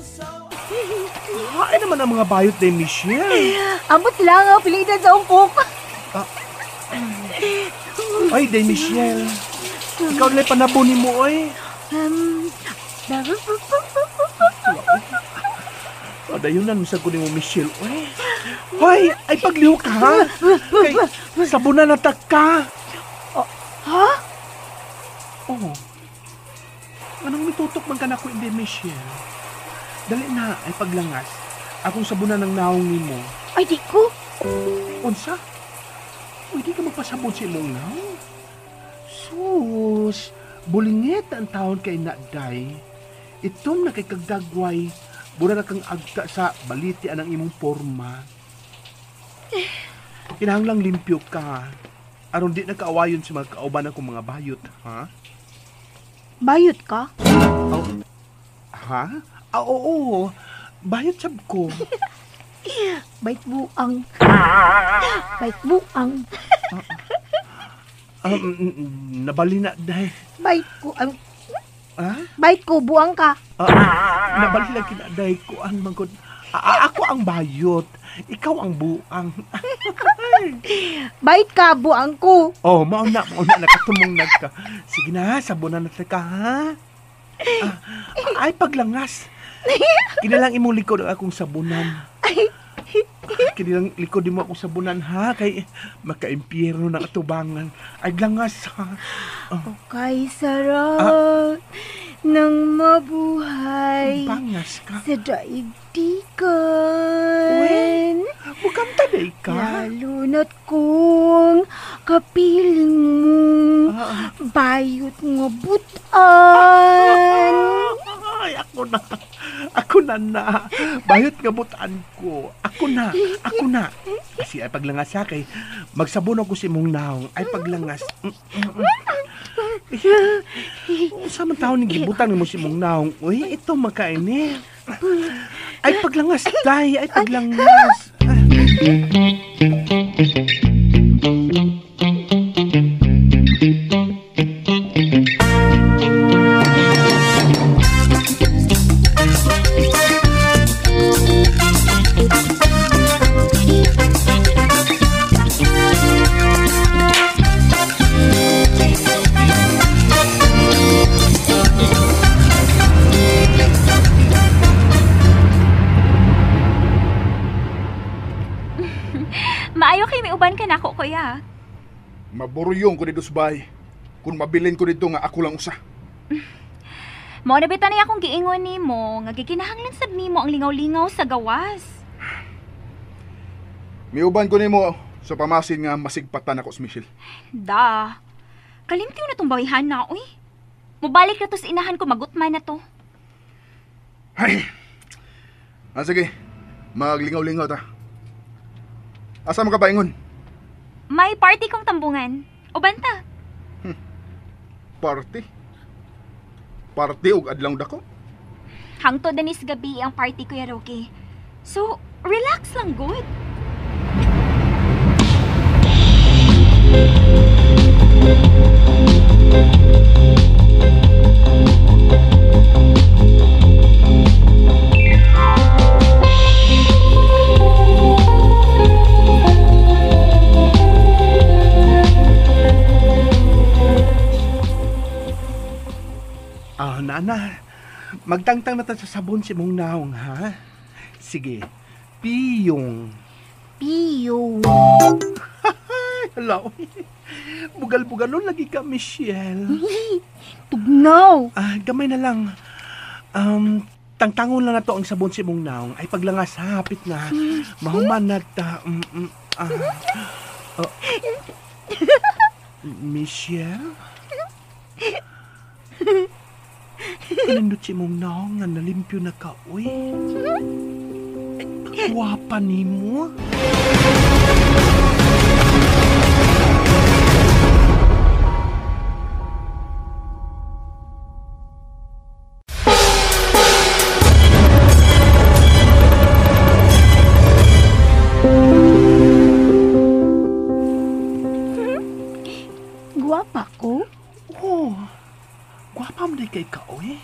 S5: Hain naman ang mga bayot ni Michelle.
S7: Ambot lang ang pilitan sa ungkok.
S5: Ay, day Michelle. Ikaw na'y panabuni mo, oy. Padayunan mo sa kunin mo, Michelle. Uy. Hoy, ay paglihok ka, ha? Kay, sabunan na ka.
S7: Oh, ha?
S5: Oo. Anong mitutok man ka na ko, hindi, Michelle? Dali na, ay paglangas. Akong sabunan ng naong nimo.
S7: Ay, di ko.
S5: Unsa? Uy, di ka magpasabon sa imong naong. Sus, bulingit ang taon kay naday. Itom na kay kagdagway, bura na kang agta sa baliti anang imong forma. Kinahanglang limpyo ka. Aron di na kaawayon sa mga kauban akong mga bayot, ha?
S7: Bayot ka?
S5: Oh, ha? Ah, oo. Bayot sab ko.
S7: Bayot buang. Bayot buang.
S5: Nabali na, day.
S7: Bayot ko.
S5: Ha?
S7: Bayot ko, buang ka.
S5: Nabali lang kinaday ko. Ang mangkod. Ako ang bayot. Ikaw ang buang.
S7: Bayot ka, buang ko.
S5: Oh, mauna. Nakatumong nagka. Sige na, sabunan na ka, ha? Ay, paglangas. Kinalang imong likod ang akong sabunan. Kinilang likod mo akong sabunan, ha? Kay makaimpyerno ng atubangan. Ay, langas, ha?
S7: Oh. Okay, sarap ng mabuhay.
S5: Bangas ka.
S7: Sa daigdigan.
S5: Uy, bukanta day ka.
S7: Lalo na't kung kapiling mo, bayot nga butan.
S5: Ay, ako na. Ako na na. Bayot nga butan ko. Ako na. Ako na. Kasi ay paglangas ha, kay magsabon ako si mong naong. Ay paglangas. Sa man taon ni gibutan mo si mong naong. Uy, ito makaini. Ay paglangas, day. Ay paglangas.
S7: Maayo kay miuban ka nako, kuya.
S3: Maburuyong ko dito sa bahay. Kung mabilin ko dito nga ako lang usa.
S7: Mao na bitaw niya akong giingon nimo nga gikinahanglan sad nimo ang lingaw-lingaw sa gawas.
S3: Miuban ko nimo sa pamasin nga masigpatan ako si Michelle.
S7: Da. Kalimtiw na tong bawihan na, uy. Mubalik na to sa inahan ko, magutman na to.
S3: Ay. Ah, sige. Maglingaw-lingaw ta. Asa mo ka paingon?
S7: May party kong tambungan. Uban ta.
S3: Party? Party og adlaw dako?
S7: Hangtod na nis gabi ang party, Kuya Roque. So, Relax lang, good.
S5: Ah, nana. Magtangtang na ta sa sabon si mong naong, ha? Sige. Piyong.
S4: Piyong.
S5: Hala, bugal-bugalon lagi ka, Michelle.
S4: Tugnaw.
S5: Ah, gamay na lang. Tangtangon lang na to ang sabon si mong naong. Ay, paglangas, hapit na. Mahuman na ta. Oh. Michelle? Kanindot si mong naong nga nalimpyo na ka, uy. Ay, kagwapa ni mo.
S4: Gwapa ko?
S5: Oo. Gwapa mo na kay ka, uy.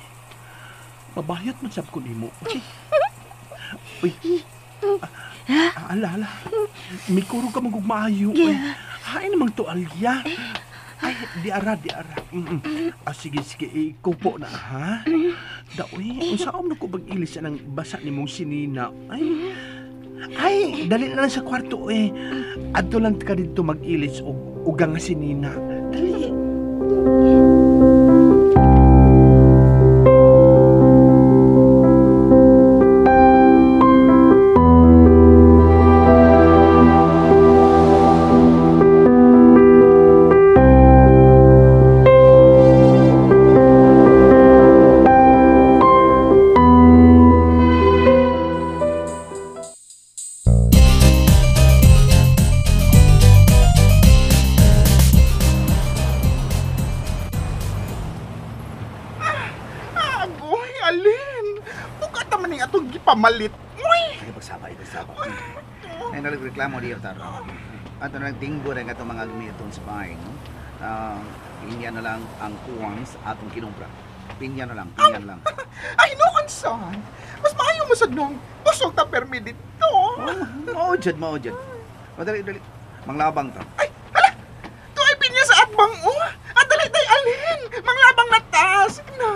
S5: Mabayot man sab ko nimo. Uy. Ala, ala. Mikuro ka magugmaayo. Uy. Hain namang tualya. Ay, di ara, di ara. Ah, sige, sige. Ikupo na, ha? Da, uy. Unsaon na ko bag-ilis ang basa ni mong sinina. Ay, ay, dali na lang sa kwarto, eh. Adto lang ka dito mag-ilis og ugang nga sinina. Dali.
S3: Pamalit. Uy!
S9: Ay, pagsaba, pagsaba. Ay, nagreklamo diyo taro. Ato na tinggo na itong mga gamiton sa bahay, no? Pinya na lang ang kuwang sa atong kinumpra. Pinya na lang, pinya na lang.
S3: Ay, noon, son. Mas maayo mo sa nung busog ta permi dito.
S9: Oh, mao jud, mao jud. O, dali, dali. Manglabang ta.
S3: Ay, hala! Ito ay pinya sa atbang, oh! At dali tayo alin! Manglabang na ta! Sige na.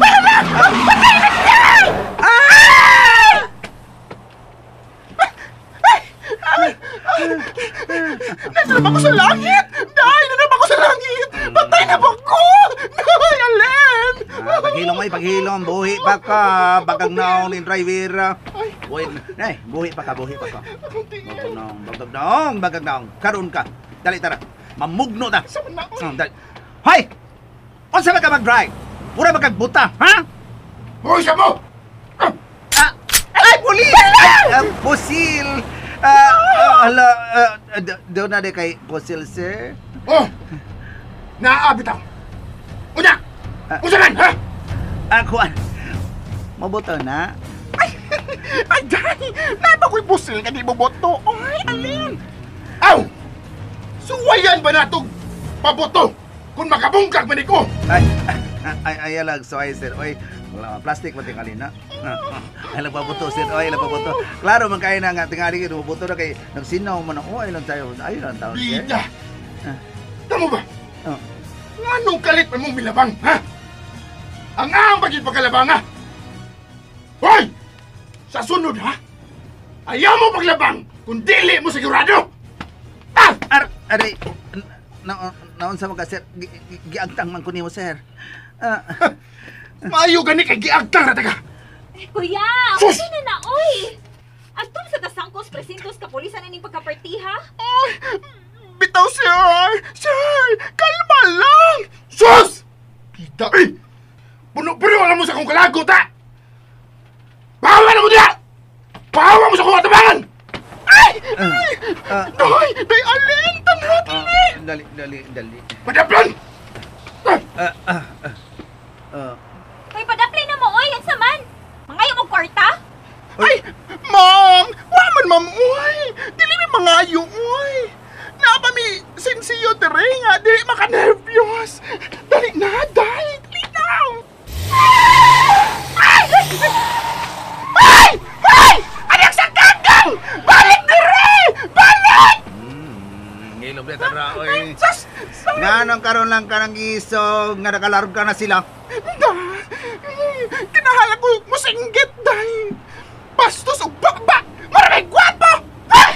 S3: Hala! Patay na siya! Ay! Ay! Nananap ako sa langit! Day! Nananap ako sa langit! Patay na ba ko? Day, Alin!
S9: Paghilom ay, paghilom. Buhi pa ka. Bagang naong ni driver. Buhi, ay, buhi pa ka, buhi pa ka. Bagang naong, bagang naong, bagang naong. Karoon ka. Dali, tara. Mamugno ta. Dali. Hoy! Unsa ba ka mag-drive? Pura ba kag buta, ha?
S10: Hoy, siya mo!
S9: Ay, pulis! Ay, pusil! Hala, doon na di kay pusil, sir.
S10: Oh! Naaabit ako! Unya! Unsa man, ha?
S9: Kuan. Mabuto na.
S3: Ay, ay, day! Naba ko'y pusil ka di boboto. Ay, alin!
S10: Aw! Suwayan ba natog paboto kung makabungkag man ko?
S9: Ay, ay, ay, alag, so ay, sir. Oy, wala, plastic ba tingali na? Ay, lang paboto, sir. Oy, lang paboto. Klaro man kayo na nga tingali kayo, paboto na kay nagsinaw man. Oh, ay lang tayo. Ay lang taon, sir.
S10: Bida! Tamo ba?
S9: Oh.
S10: Anong kalit pa mong milabang, ha? Ang aang pagid pagkalabang, ha? Hoy! Sa sunod, ha? Ayaw mo paglabang kung dili mo sigurado! Ah!
S9: Aray, naon sa mga sir, giagtang man ko nimo, sir.
S10: Maayo gani kay giagtang na taga!
S7: Kuya, okay na na, oy! Agtong sa tasangkos, presintos, kapulisan na ning pagkapartiha?
S3: Ay, bitaw, sir! Sir, kalma lang!
S10: Sus! Kita, eh! Puno-puno alam mo sa akong kalagot, ha? Bawa na mo diya! Bawa mo sa akong atabangan!
S3: Ay! Ay! Day! Day, alin! Tanghati ni!
S9: Dali, dali, dali.
S10: Padaplan!
S7: Hoy, padaplin na mo, oy! Unsa man? Mangayo mo kwarta?
S3: Ay!
S9: Tara, oy.
S3: Sas!
S9: Nganong karon lang ka ng isog, nga nakalarog ka na sila.
S3: Day! Kinahala ko musinggit, day! Bastos og baba! Maraming gwapa! Ah!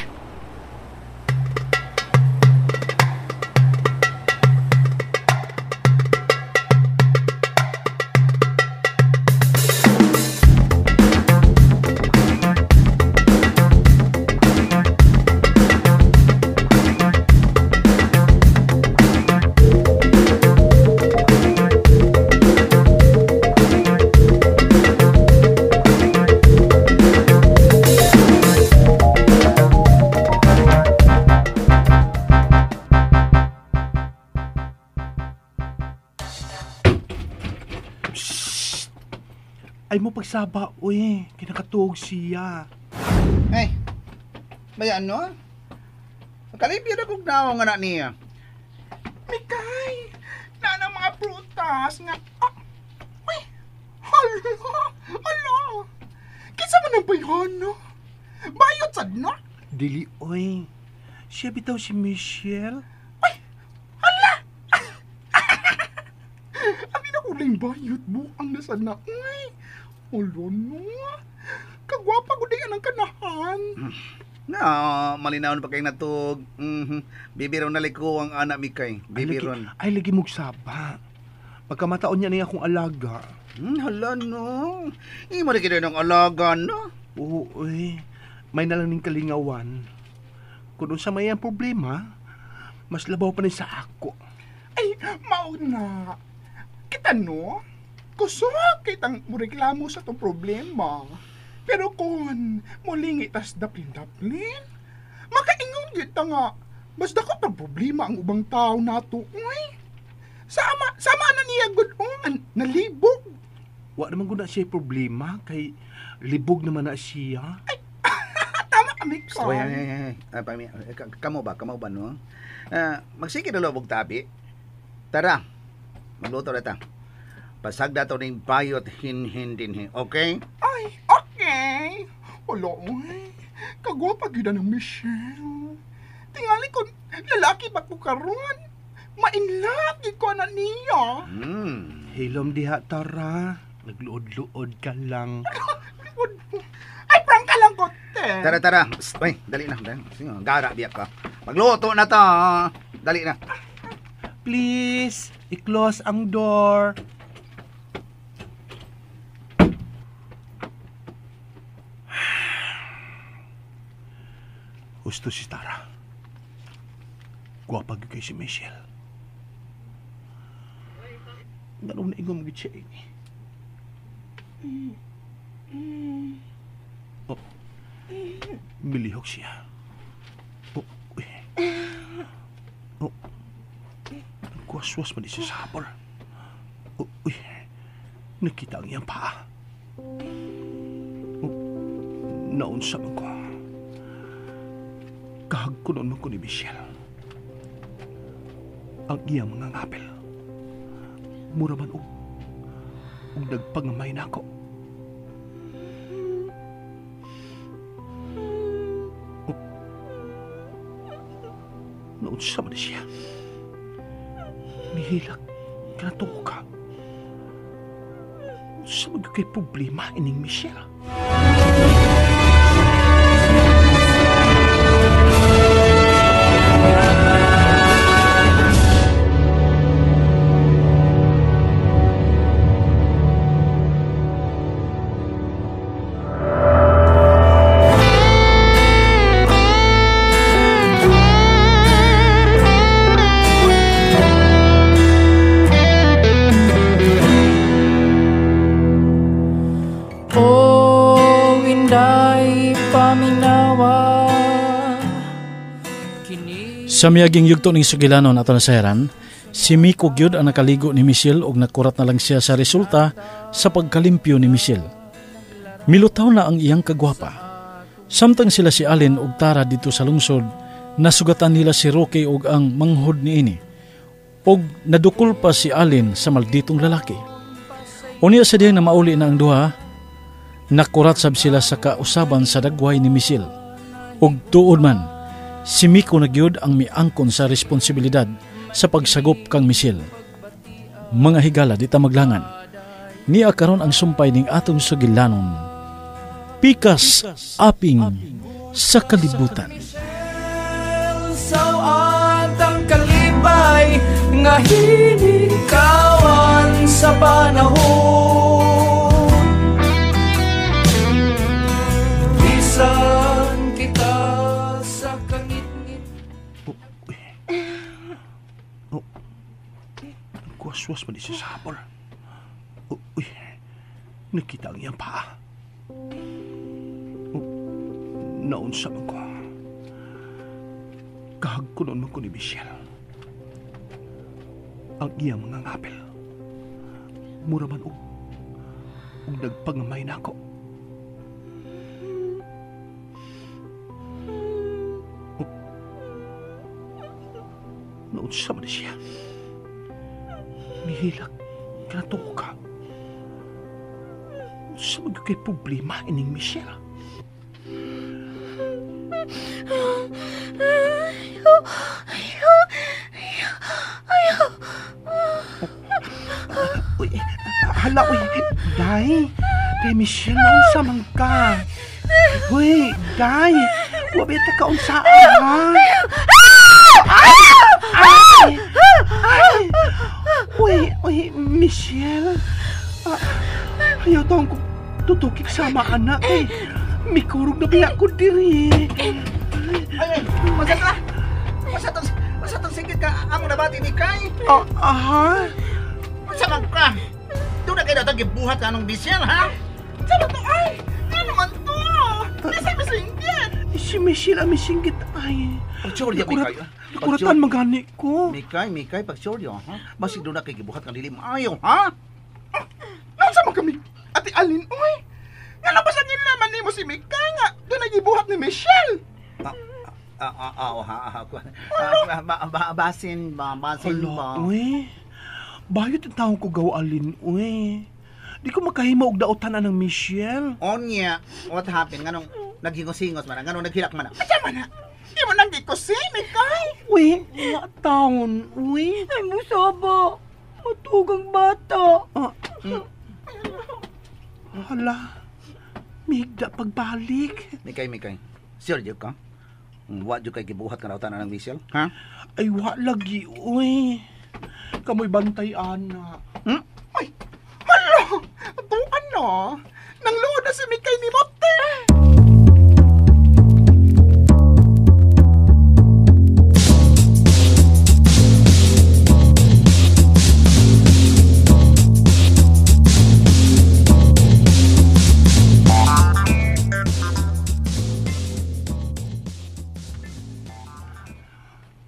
S5: Ay mo pagsaba, uy. Kinakatuog siya.
S9: Ay, may ano? Kalipyo na kong naong anak niya.
S3: Mikay! Nana mga prutas nga... Ah, uy! Hala! Hala! Kinsa man ang bayhana? Bayot sad na?
S5: Dili, uy. Siya bitaw si Michelle.
S3: Uy! Hala! Abi na kulay bayot buang na sad na. Uy! Hala no! Kagwapa ko din ang kanahan.
S9: No, malinaw pa kayong natug. Mm-hmm. Bibiron na liko ang anak Mikay. Bibiron.
S5: Ay, lagi mong saba. Pagkamataon niya niya akong alaga.
S9: Hala no. Imo rin kita ng alaga, no?
S5: Oo, eh. May nalang ning kalingawan. Kung sa may ang problema, mas labaw pa ni sa ako.
S3: Ay, mauna. Kita no? Kusog kitang mureklamo sa tong problema. Pero kung mulingi tas daplin-daplin, makaingon kita nga, mas dako pag problema ang ubang tao nato, uy. Sama, sama na niya good on, nalibog.
S5: Wa naman gud na siya problema kay libog naman na siya.
S3: Ay, tama kami ko.
S9: Ay, ay, ay, ay. Kamo ba, no? Magsige na lobog tabi. Tara, magluto na ta. Pasag dato ning bayot hinhin din, okay?
S3: Ay, okay. Wala, uy. Kagwapa gyud ng Michelle. Tingali ko, lalaki ba ko karon? Ma-inlove gyud ko na niya.
S5: Hilom diha, Tara. Nagluod-luod ka lang.
S3: Ay, prank ka lang ko, te.
S9: Tara, tara. Psst, uy, dali na. Gara, biyak ka. Magluto na ta. Dali na.
S5: Please, i-close ang door. Gusto si Tara. Gwapa gyud kay si Michelle. Ganun na ingom gyud siya ini. Oh. Milihok siya. Oh, uy. Oh. Nagkwaswas man siya sa habol. Oh, uy. Nakita ang iyang paa. Oh, naunsa man ko. Kahagkunon man ko ni Michelle. Ang iyang mga ngapil. Mura man og nagpangamay na ako. Oh, naunsa man siya. Nihilak kanatuo ka. Unsa man kay problema ining Michelle?
S2: Sa miyaging yugto ning sugilanon ato nasayaran, si Miko gyud ang nakaligo ni Michelle og nakurat na lang siya sa resulta sa pagkalimpyo ni Michelle. Milutaw na ang iyang kagwapa. Samtang sila si Allen og Tara dito sa lungsod, nasugatan nila si Roque og ang manghod niini. Og nadukol pa si Allen sa malditong lalaki. Unya sa diyang na mauli na ang duha, nakurat sab sila sa kausaban sa dagway ni Michelle. Og tuod man, Si Miko na gyud ang miangkon sa responsibilidad sa pagsagop kang Michelle. Mga higala di ta maglangan. Niya karon ang sumpay ning atong sugilanon. Pikas aping sa kalibutan.
S1: Sawat ang kalipay nga hinikawan sa panahon. Bisan kita sa kangitngit.
S5: Oh, kuwaswas man siya sa habol. Oh, uy, nakita ang iyang paa. Oh, naunsa man ko. Kahagkunon man ko ni Michelle. Ang iyang mga ngapil. Mura man og nagpangamay na ako. Oh, naunsa man siya. Mihilak kanatong ka. Sa mga kay problema ining Michelle.
S7: Ayaw, ayaw, ayaw, ayaw.
S5: Uy, hala, uy, day. Day, Michelle, naunsa man ka. Uy, day, wabita ka unsa, ha? Ay! Ay! Ay! Uy, uy, Michelle. Ayaw taong ko tutukik sama anak eh. Mikurog na biya ko diri.
S9: Ay, masat na. Masat ang singkit ka. Among nabati ni Kai.
S5: Aha.
S9: Unsa man ka? Doon na kayo datang gibuhat ka anong Michelle, ha?
S3: Saan to ay? Ano man to? Nasa misingkit.
S5: Si Michelle ang misingkit ay.
S9: Pagsurya, Mikay.
S5: Nakuratan magani ko.
S9: Mikay, pagsurya, ha? Basig doon na kayo gibuhat kang dilim. Ayaw, ha?
S3: Naunsa man kami? Ate Alin, uy! Nga nabasan niyo naman ni mo si Mikay nga. Doon na gibuhat ni Michelle.
S9: Basin ba? Basin ba?
S5: Uy, bayot ang taong ko gawalin, uy. Di ko makahima og daotan anang Michelle.
S9: Onya, what happened? Nganong naghingos-hingos man? Nganong naghilak man?
S3: Asa man na? Di mo nang gikusi, Mikay.
S5: Uy, nga taon, uy.
S4: Ay, musaba. Matugang bata.
S5: Hala, migda pagbalik.
S9: Mikay. Sure, jud ka? Wa jud kay gibuhat ka daotan anang Michelle, ha?
S5: Ay, wa lagi, uy. Kamoy bantay, ana.
S9: Hmm?
S3: Ay, hala! Tuan na. Nang luod na si Mikay ni Mote.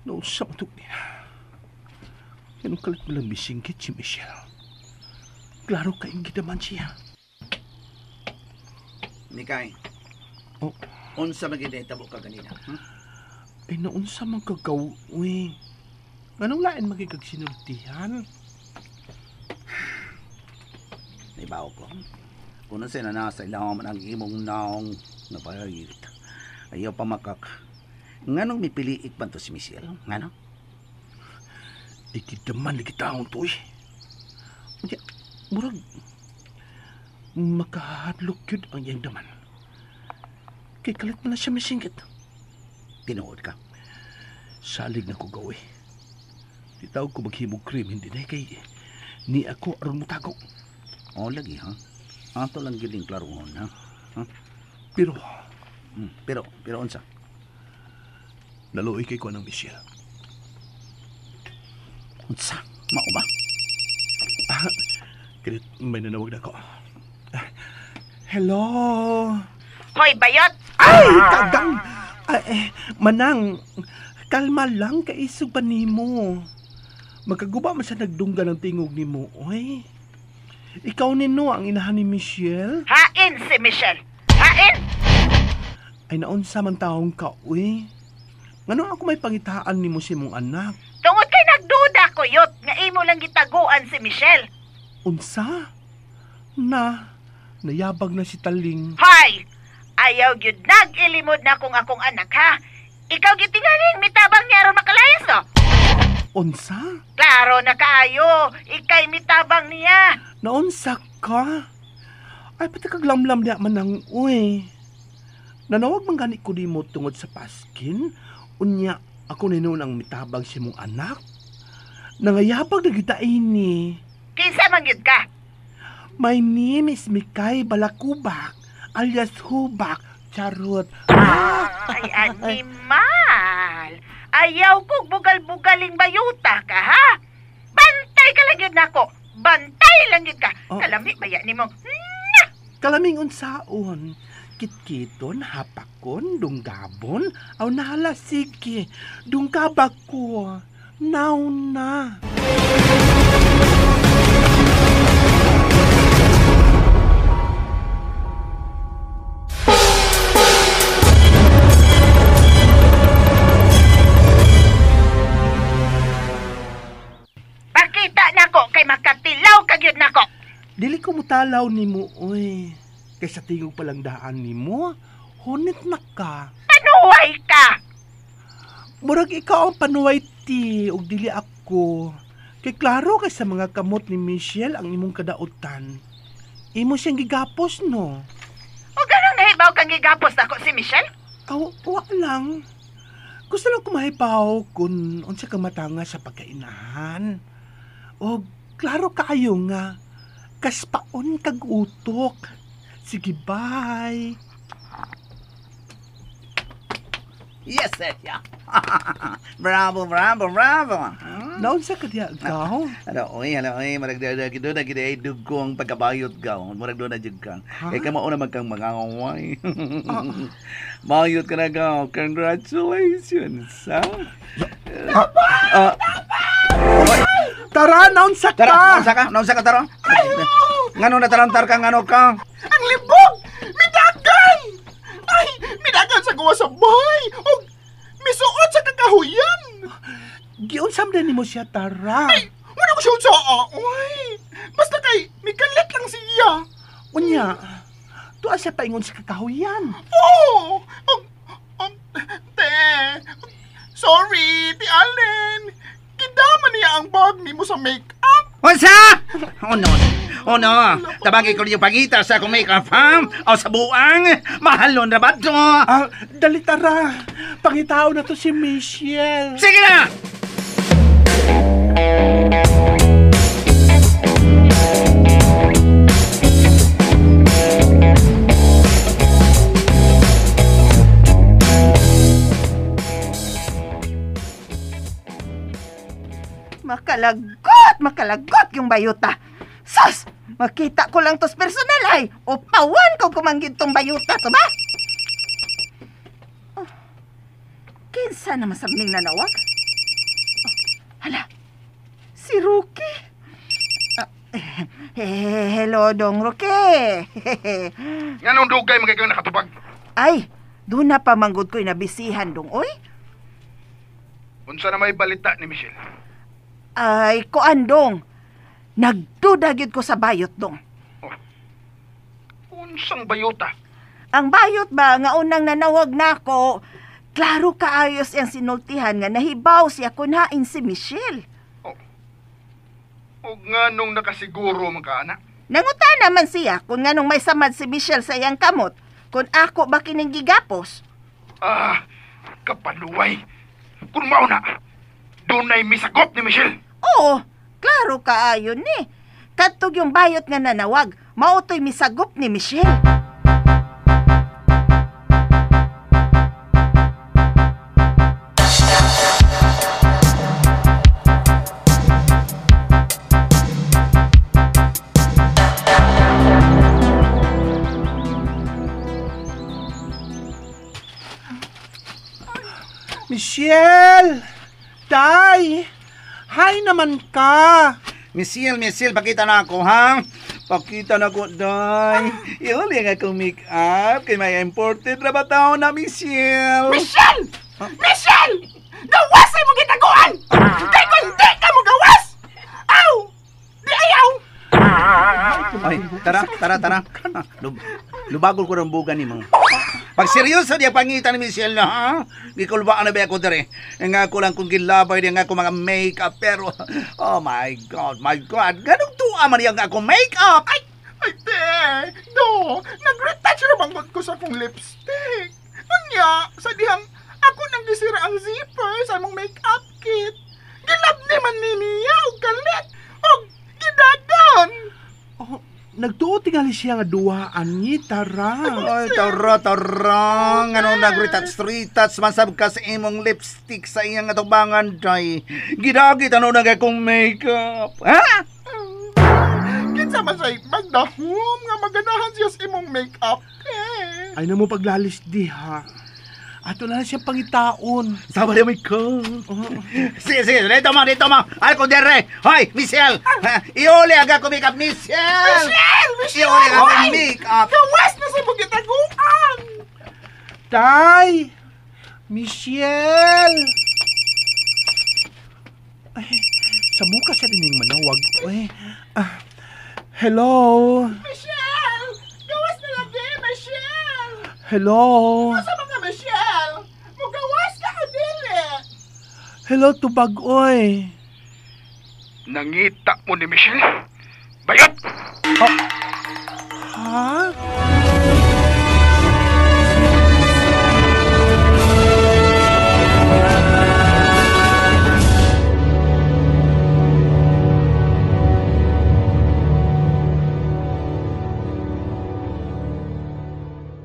S5: Nausa matuk niya. Ganun kalit mo lang misingkit si Michelle. Klaro kaing gidaman siya.
S9: Mikay.
S5: Oh.
S9: Unsa man gid nahitabo ka ganina?
S5: Ay, naunsa man kagaw, uy. Anong lain magigag sinultihan?
S9: Naibaw ko. Kung nasa na nasa ilaw man ang imong naong nabayit. Ayaw pa makak. Nganong mipiliik man to si Michelle? Ngano?
S5: Ikidaman lagi taong to, eh. Unya, murag makahadlok yun ang iyang daman. Kay kalit man na siya misingkit.
S9: Tinuod ka?
S5: Salig na ko gawi. Di tawag ko maghimog krimen hindi na kay ni ako aron mutago.
S9: O lagi ha? Ato lang yun yung klaroon ha? Ha?
S5: Pero
S9: Pero unsa?
S5: Naluoy kay ko ng Michelle.
S9: Unsa? Mao ba?
S5: Kinit may nanawag na ako. Hello?
S8: Hoy, bayot!
S5: Ay, kagang! Ay, manang, kalma lang kaisog pa nimo. Magkaguba man sa nagdungga ng tingog nimo, oy. Ikaw nino ang inahan ni Michelle?
S8: Hain si Michelle! Hain!
S5: Ay, naunsa man taong ka, uy. Ngano ako may pangitaan nimo si mong anak?
S8: Tungod kay nagduda ko, yot, nga imo lang gitaguan si Michelle.
S5: Unsa? Na, nayabag na si Taling.
S8: Hoy! Ayaw gyud nag-ilimod na kung akong anak, ha? Ikaw gitingaling mitabang niya aron makalayas, no?
S5: Unsa?
S8: Klaro na kaayo, ikay mitabang niya.
S5: Naunsa ka? Ay, pati kaglamlam niya manang uy. Nanawag man gani ko nimo tungod sa paskin, unya ako ni noon ang mitabang si mong anak. Nangayabag na gyud ini.
S8: Kinsa man gyud ka?
S5: My name is Mikay Balakubak, alias Hubak. Charot.
S8: Ay, animal! Ayaw kog bugal-bugaling bayuta ka, ha? Bantay ka lang yun nako. Bantay lang yun ka.
S5: Oh.
S8: Kalami baya nimo.
S5: Kalaming unsaon. Kitkiton, hapakon, dunggabon, aw nahala sige. Dunggaba ko. Now na.
S8: Pakita nako kay makatilaw ka gyud nako.
S5: Dili ko mutalaw nimo, oy. Kay sa tingog palang daan nimo, hunit na ka.
S8: Panuway ka.
S5: Murag ikaw ang panuway ti, ug dili ako. Kay klaro kay sa mga kamot ni Michelle ang imong kadautan. Imo siyang gigapos, no?
S8: O ganang nahibaw kang gigapos nako si Michelle?
S5: Aw, wa lang. Gusto lang kumahibaw kung unsa ka matanga sa pagkainahan. O klaro kaayo nga, kaspaon kag utok. Sige, bye.
S9: Yes, sir. Yeah. Bravo, bravo, bravo.
S5: Naunsa ka diha, gaw?
S9: Ano, oy, ano, oy, marag doon na gid dugo ang pagkabayot gaw. Murag doon na jud ka. Kay kamo una man kang mangangaway. Bayot ka na gaw. Congratulations, ha?
S5: Tara, naunsa ka!
S9: Tara, naunsa ka? Naunsa ka, tara? Ngano natarantar ka, ngano ka?
S3: Ang libog! Midagan! Ay, midagan sa gawa sa bahay! O misuot sa kakahuyan!
S5: Giunsam din nimo siya, tara.
S3: Ay, wala ko siya unsa, oy. Basta kay, mikalit lang siya.
S5: Unya, tuwa siya paingon sa kakahuyan.
S3: Oo! Oh, te, sorry, ti Allen. Kidama niya ang bag nimo sa make-up.
S9: Unsa? Oh no. Oh no. Tabagi ko niyo pangita sa akong make-up, ha? O sa buang. Mahalon na ba to?
S5: Ah, dali tara. Pangitao na to si Michelle.
S9: Sige na!
S4: Makalagot, makalagot yung bayuta. Sus! Makita ko lang tos personal ay. O pawan ko kumanggid tong bayuta to ba? Oh, kinsa naman sa maning nanawag? Oh, hala, si Rocky. Hello, Dong Rocky.
S10: Nganong dugay man kay kang nakatubag?
S4: Ay, doon na pamanggod ko'y nabisihan, Dong, oy.
S10: Unsa na may balita ni Michelle?
S4: Ay, kuan, Dong. Nagduda gyud ko sa bayot, Dong.
S10: Oh. Unsang bayota?
S4: Ang bayot ba nga unang nanawag nako, klaro kaayos ang sinultihan nga nahibaw siya kunhain si Michelle.
S10: Oh. Og nganong nakasiguro man ka, anak?
S4: Nanguta naman siya kung nganong may samad si Michelle sa iyang kamot, kung ako ba kining gigapos.
S10: Ah, kapanuway. Kung mao na, dunay misagop ni Michelle.
S4: Oo, klaro kaayo ni. Kadtog yung bayot nga nanawag, mautoy misagop ni Michelle.
S5: Michelle! Tay! Hi naman ka!
S9: Michelle, Michelle, pakita na ako, ha? Pakita na ako, day. Iuli ang akong make-up kay may imported na ba tao na, Michelle?
S3: Michelle! Michelle! Gawas ay mo gitaguan! Kay kung di ka mo gawas! Aw! Di ayaw!
S9: Ay, tara, tara, tara. Lubagol ko ng buga ni mo. Pag seryoso niya pangita ni Michelle na, ha? Gikulbaan na ba ako dere? Nga ako lang kung gilabay niya nga ako mga makeup, pero, oh my God, ganong tuwa man niya nga ako makeup!
S3: Ay, te, do, nag-retouch na banggot ko sa akong lipstick. Unya, sa dihang, ako nang gisira ang zipper sa among makeup kit. Gilab ni man ni niya, og kalit, og gidagan.
S5: Oh, nagtuo tingali siya nga duwaan ni tara.
S9: Ay, tara, tara. Ano nag-retouch, masab ka sa imong lipstick sa iyang atubangan, day. Gidagit, ano nag akong makeup? Ha?
S3: Kinsa man siya magdahom nga maganahan siya sa imong makeup, eh.
S5: Ay na mo paglalis di ha. Ato na lang siya pangitaon.
S9: Sama niya may ko. Sige, sige, dito mo, dito mo. Ay, ko dere. Hoy, Michelle. Iuli ang ako makeup, Michelle.
S3: Michelle! Michelle!
S9: Iuli ang akong makeup.
S3: Gawas na sa imong gitaguan!
S5: Tay! Michelle! Ay, sa muka sa dining manawag. Ay, hello?
S3: Michelle! Gawas na lagi, Michelle!
S5: Hello?
S3: Asa mga Michelle? Mugawas ka o dili?
S5: Hello, tubag, oy.
S10: Nangita mo ni Michelle? Bayot!
S5: Ha?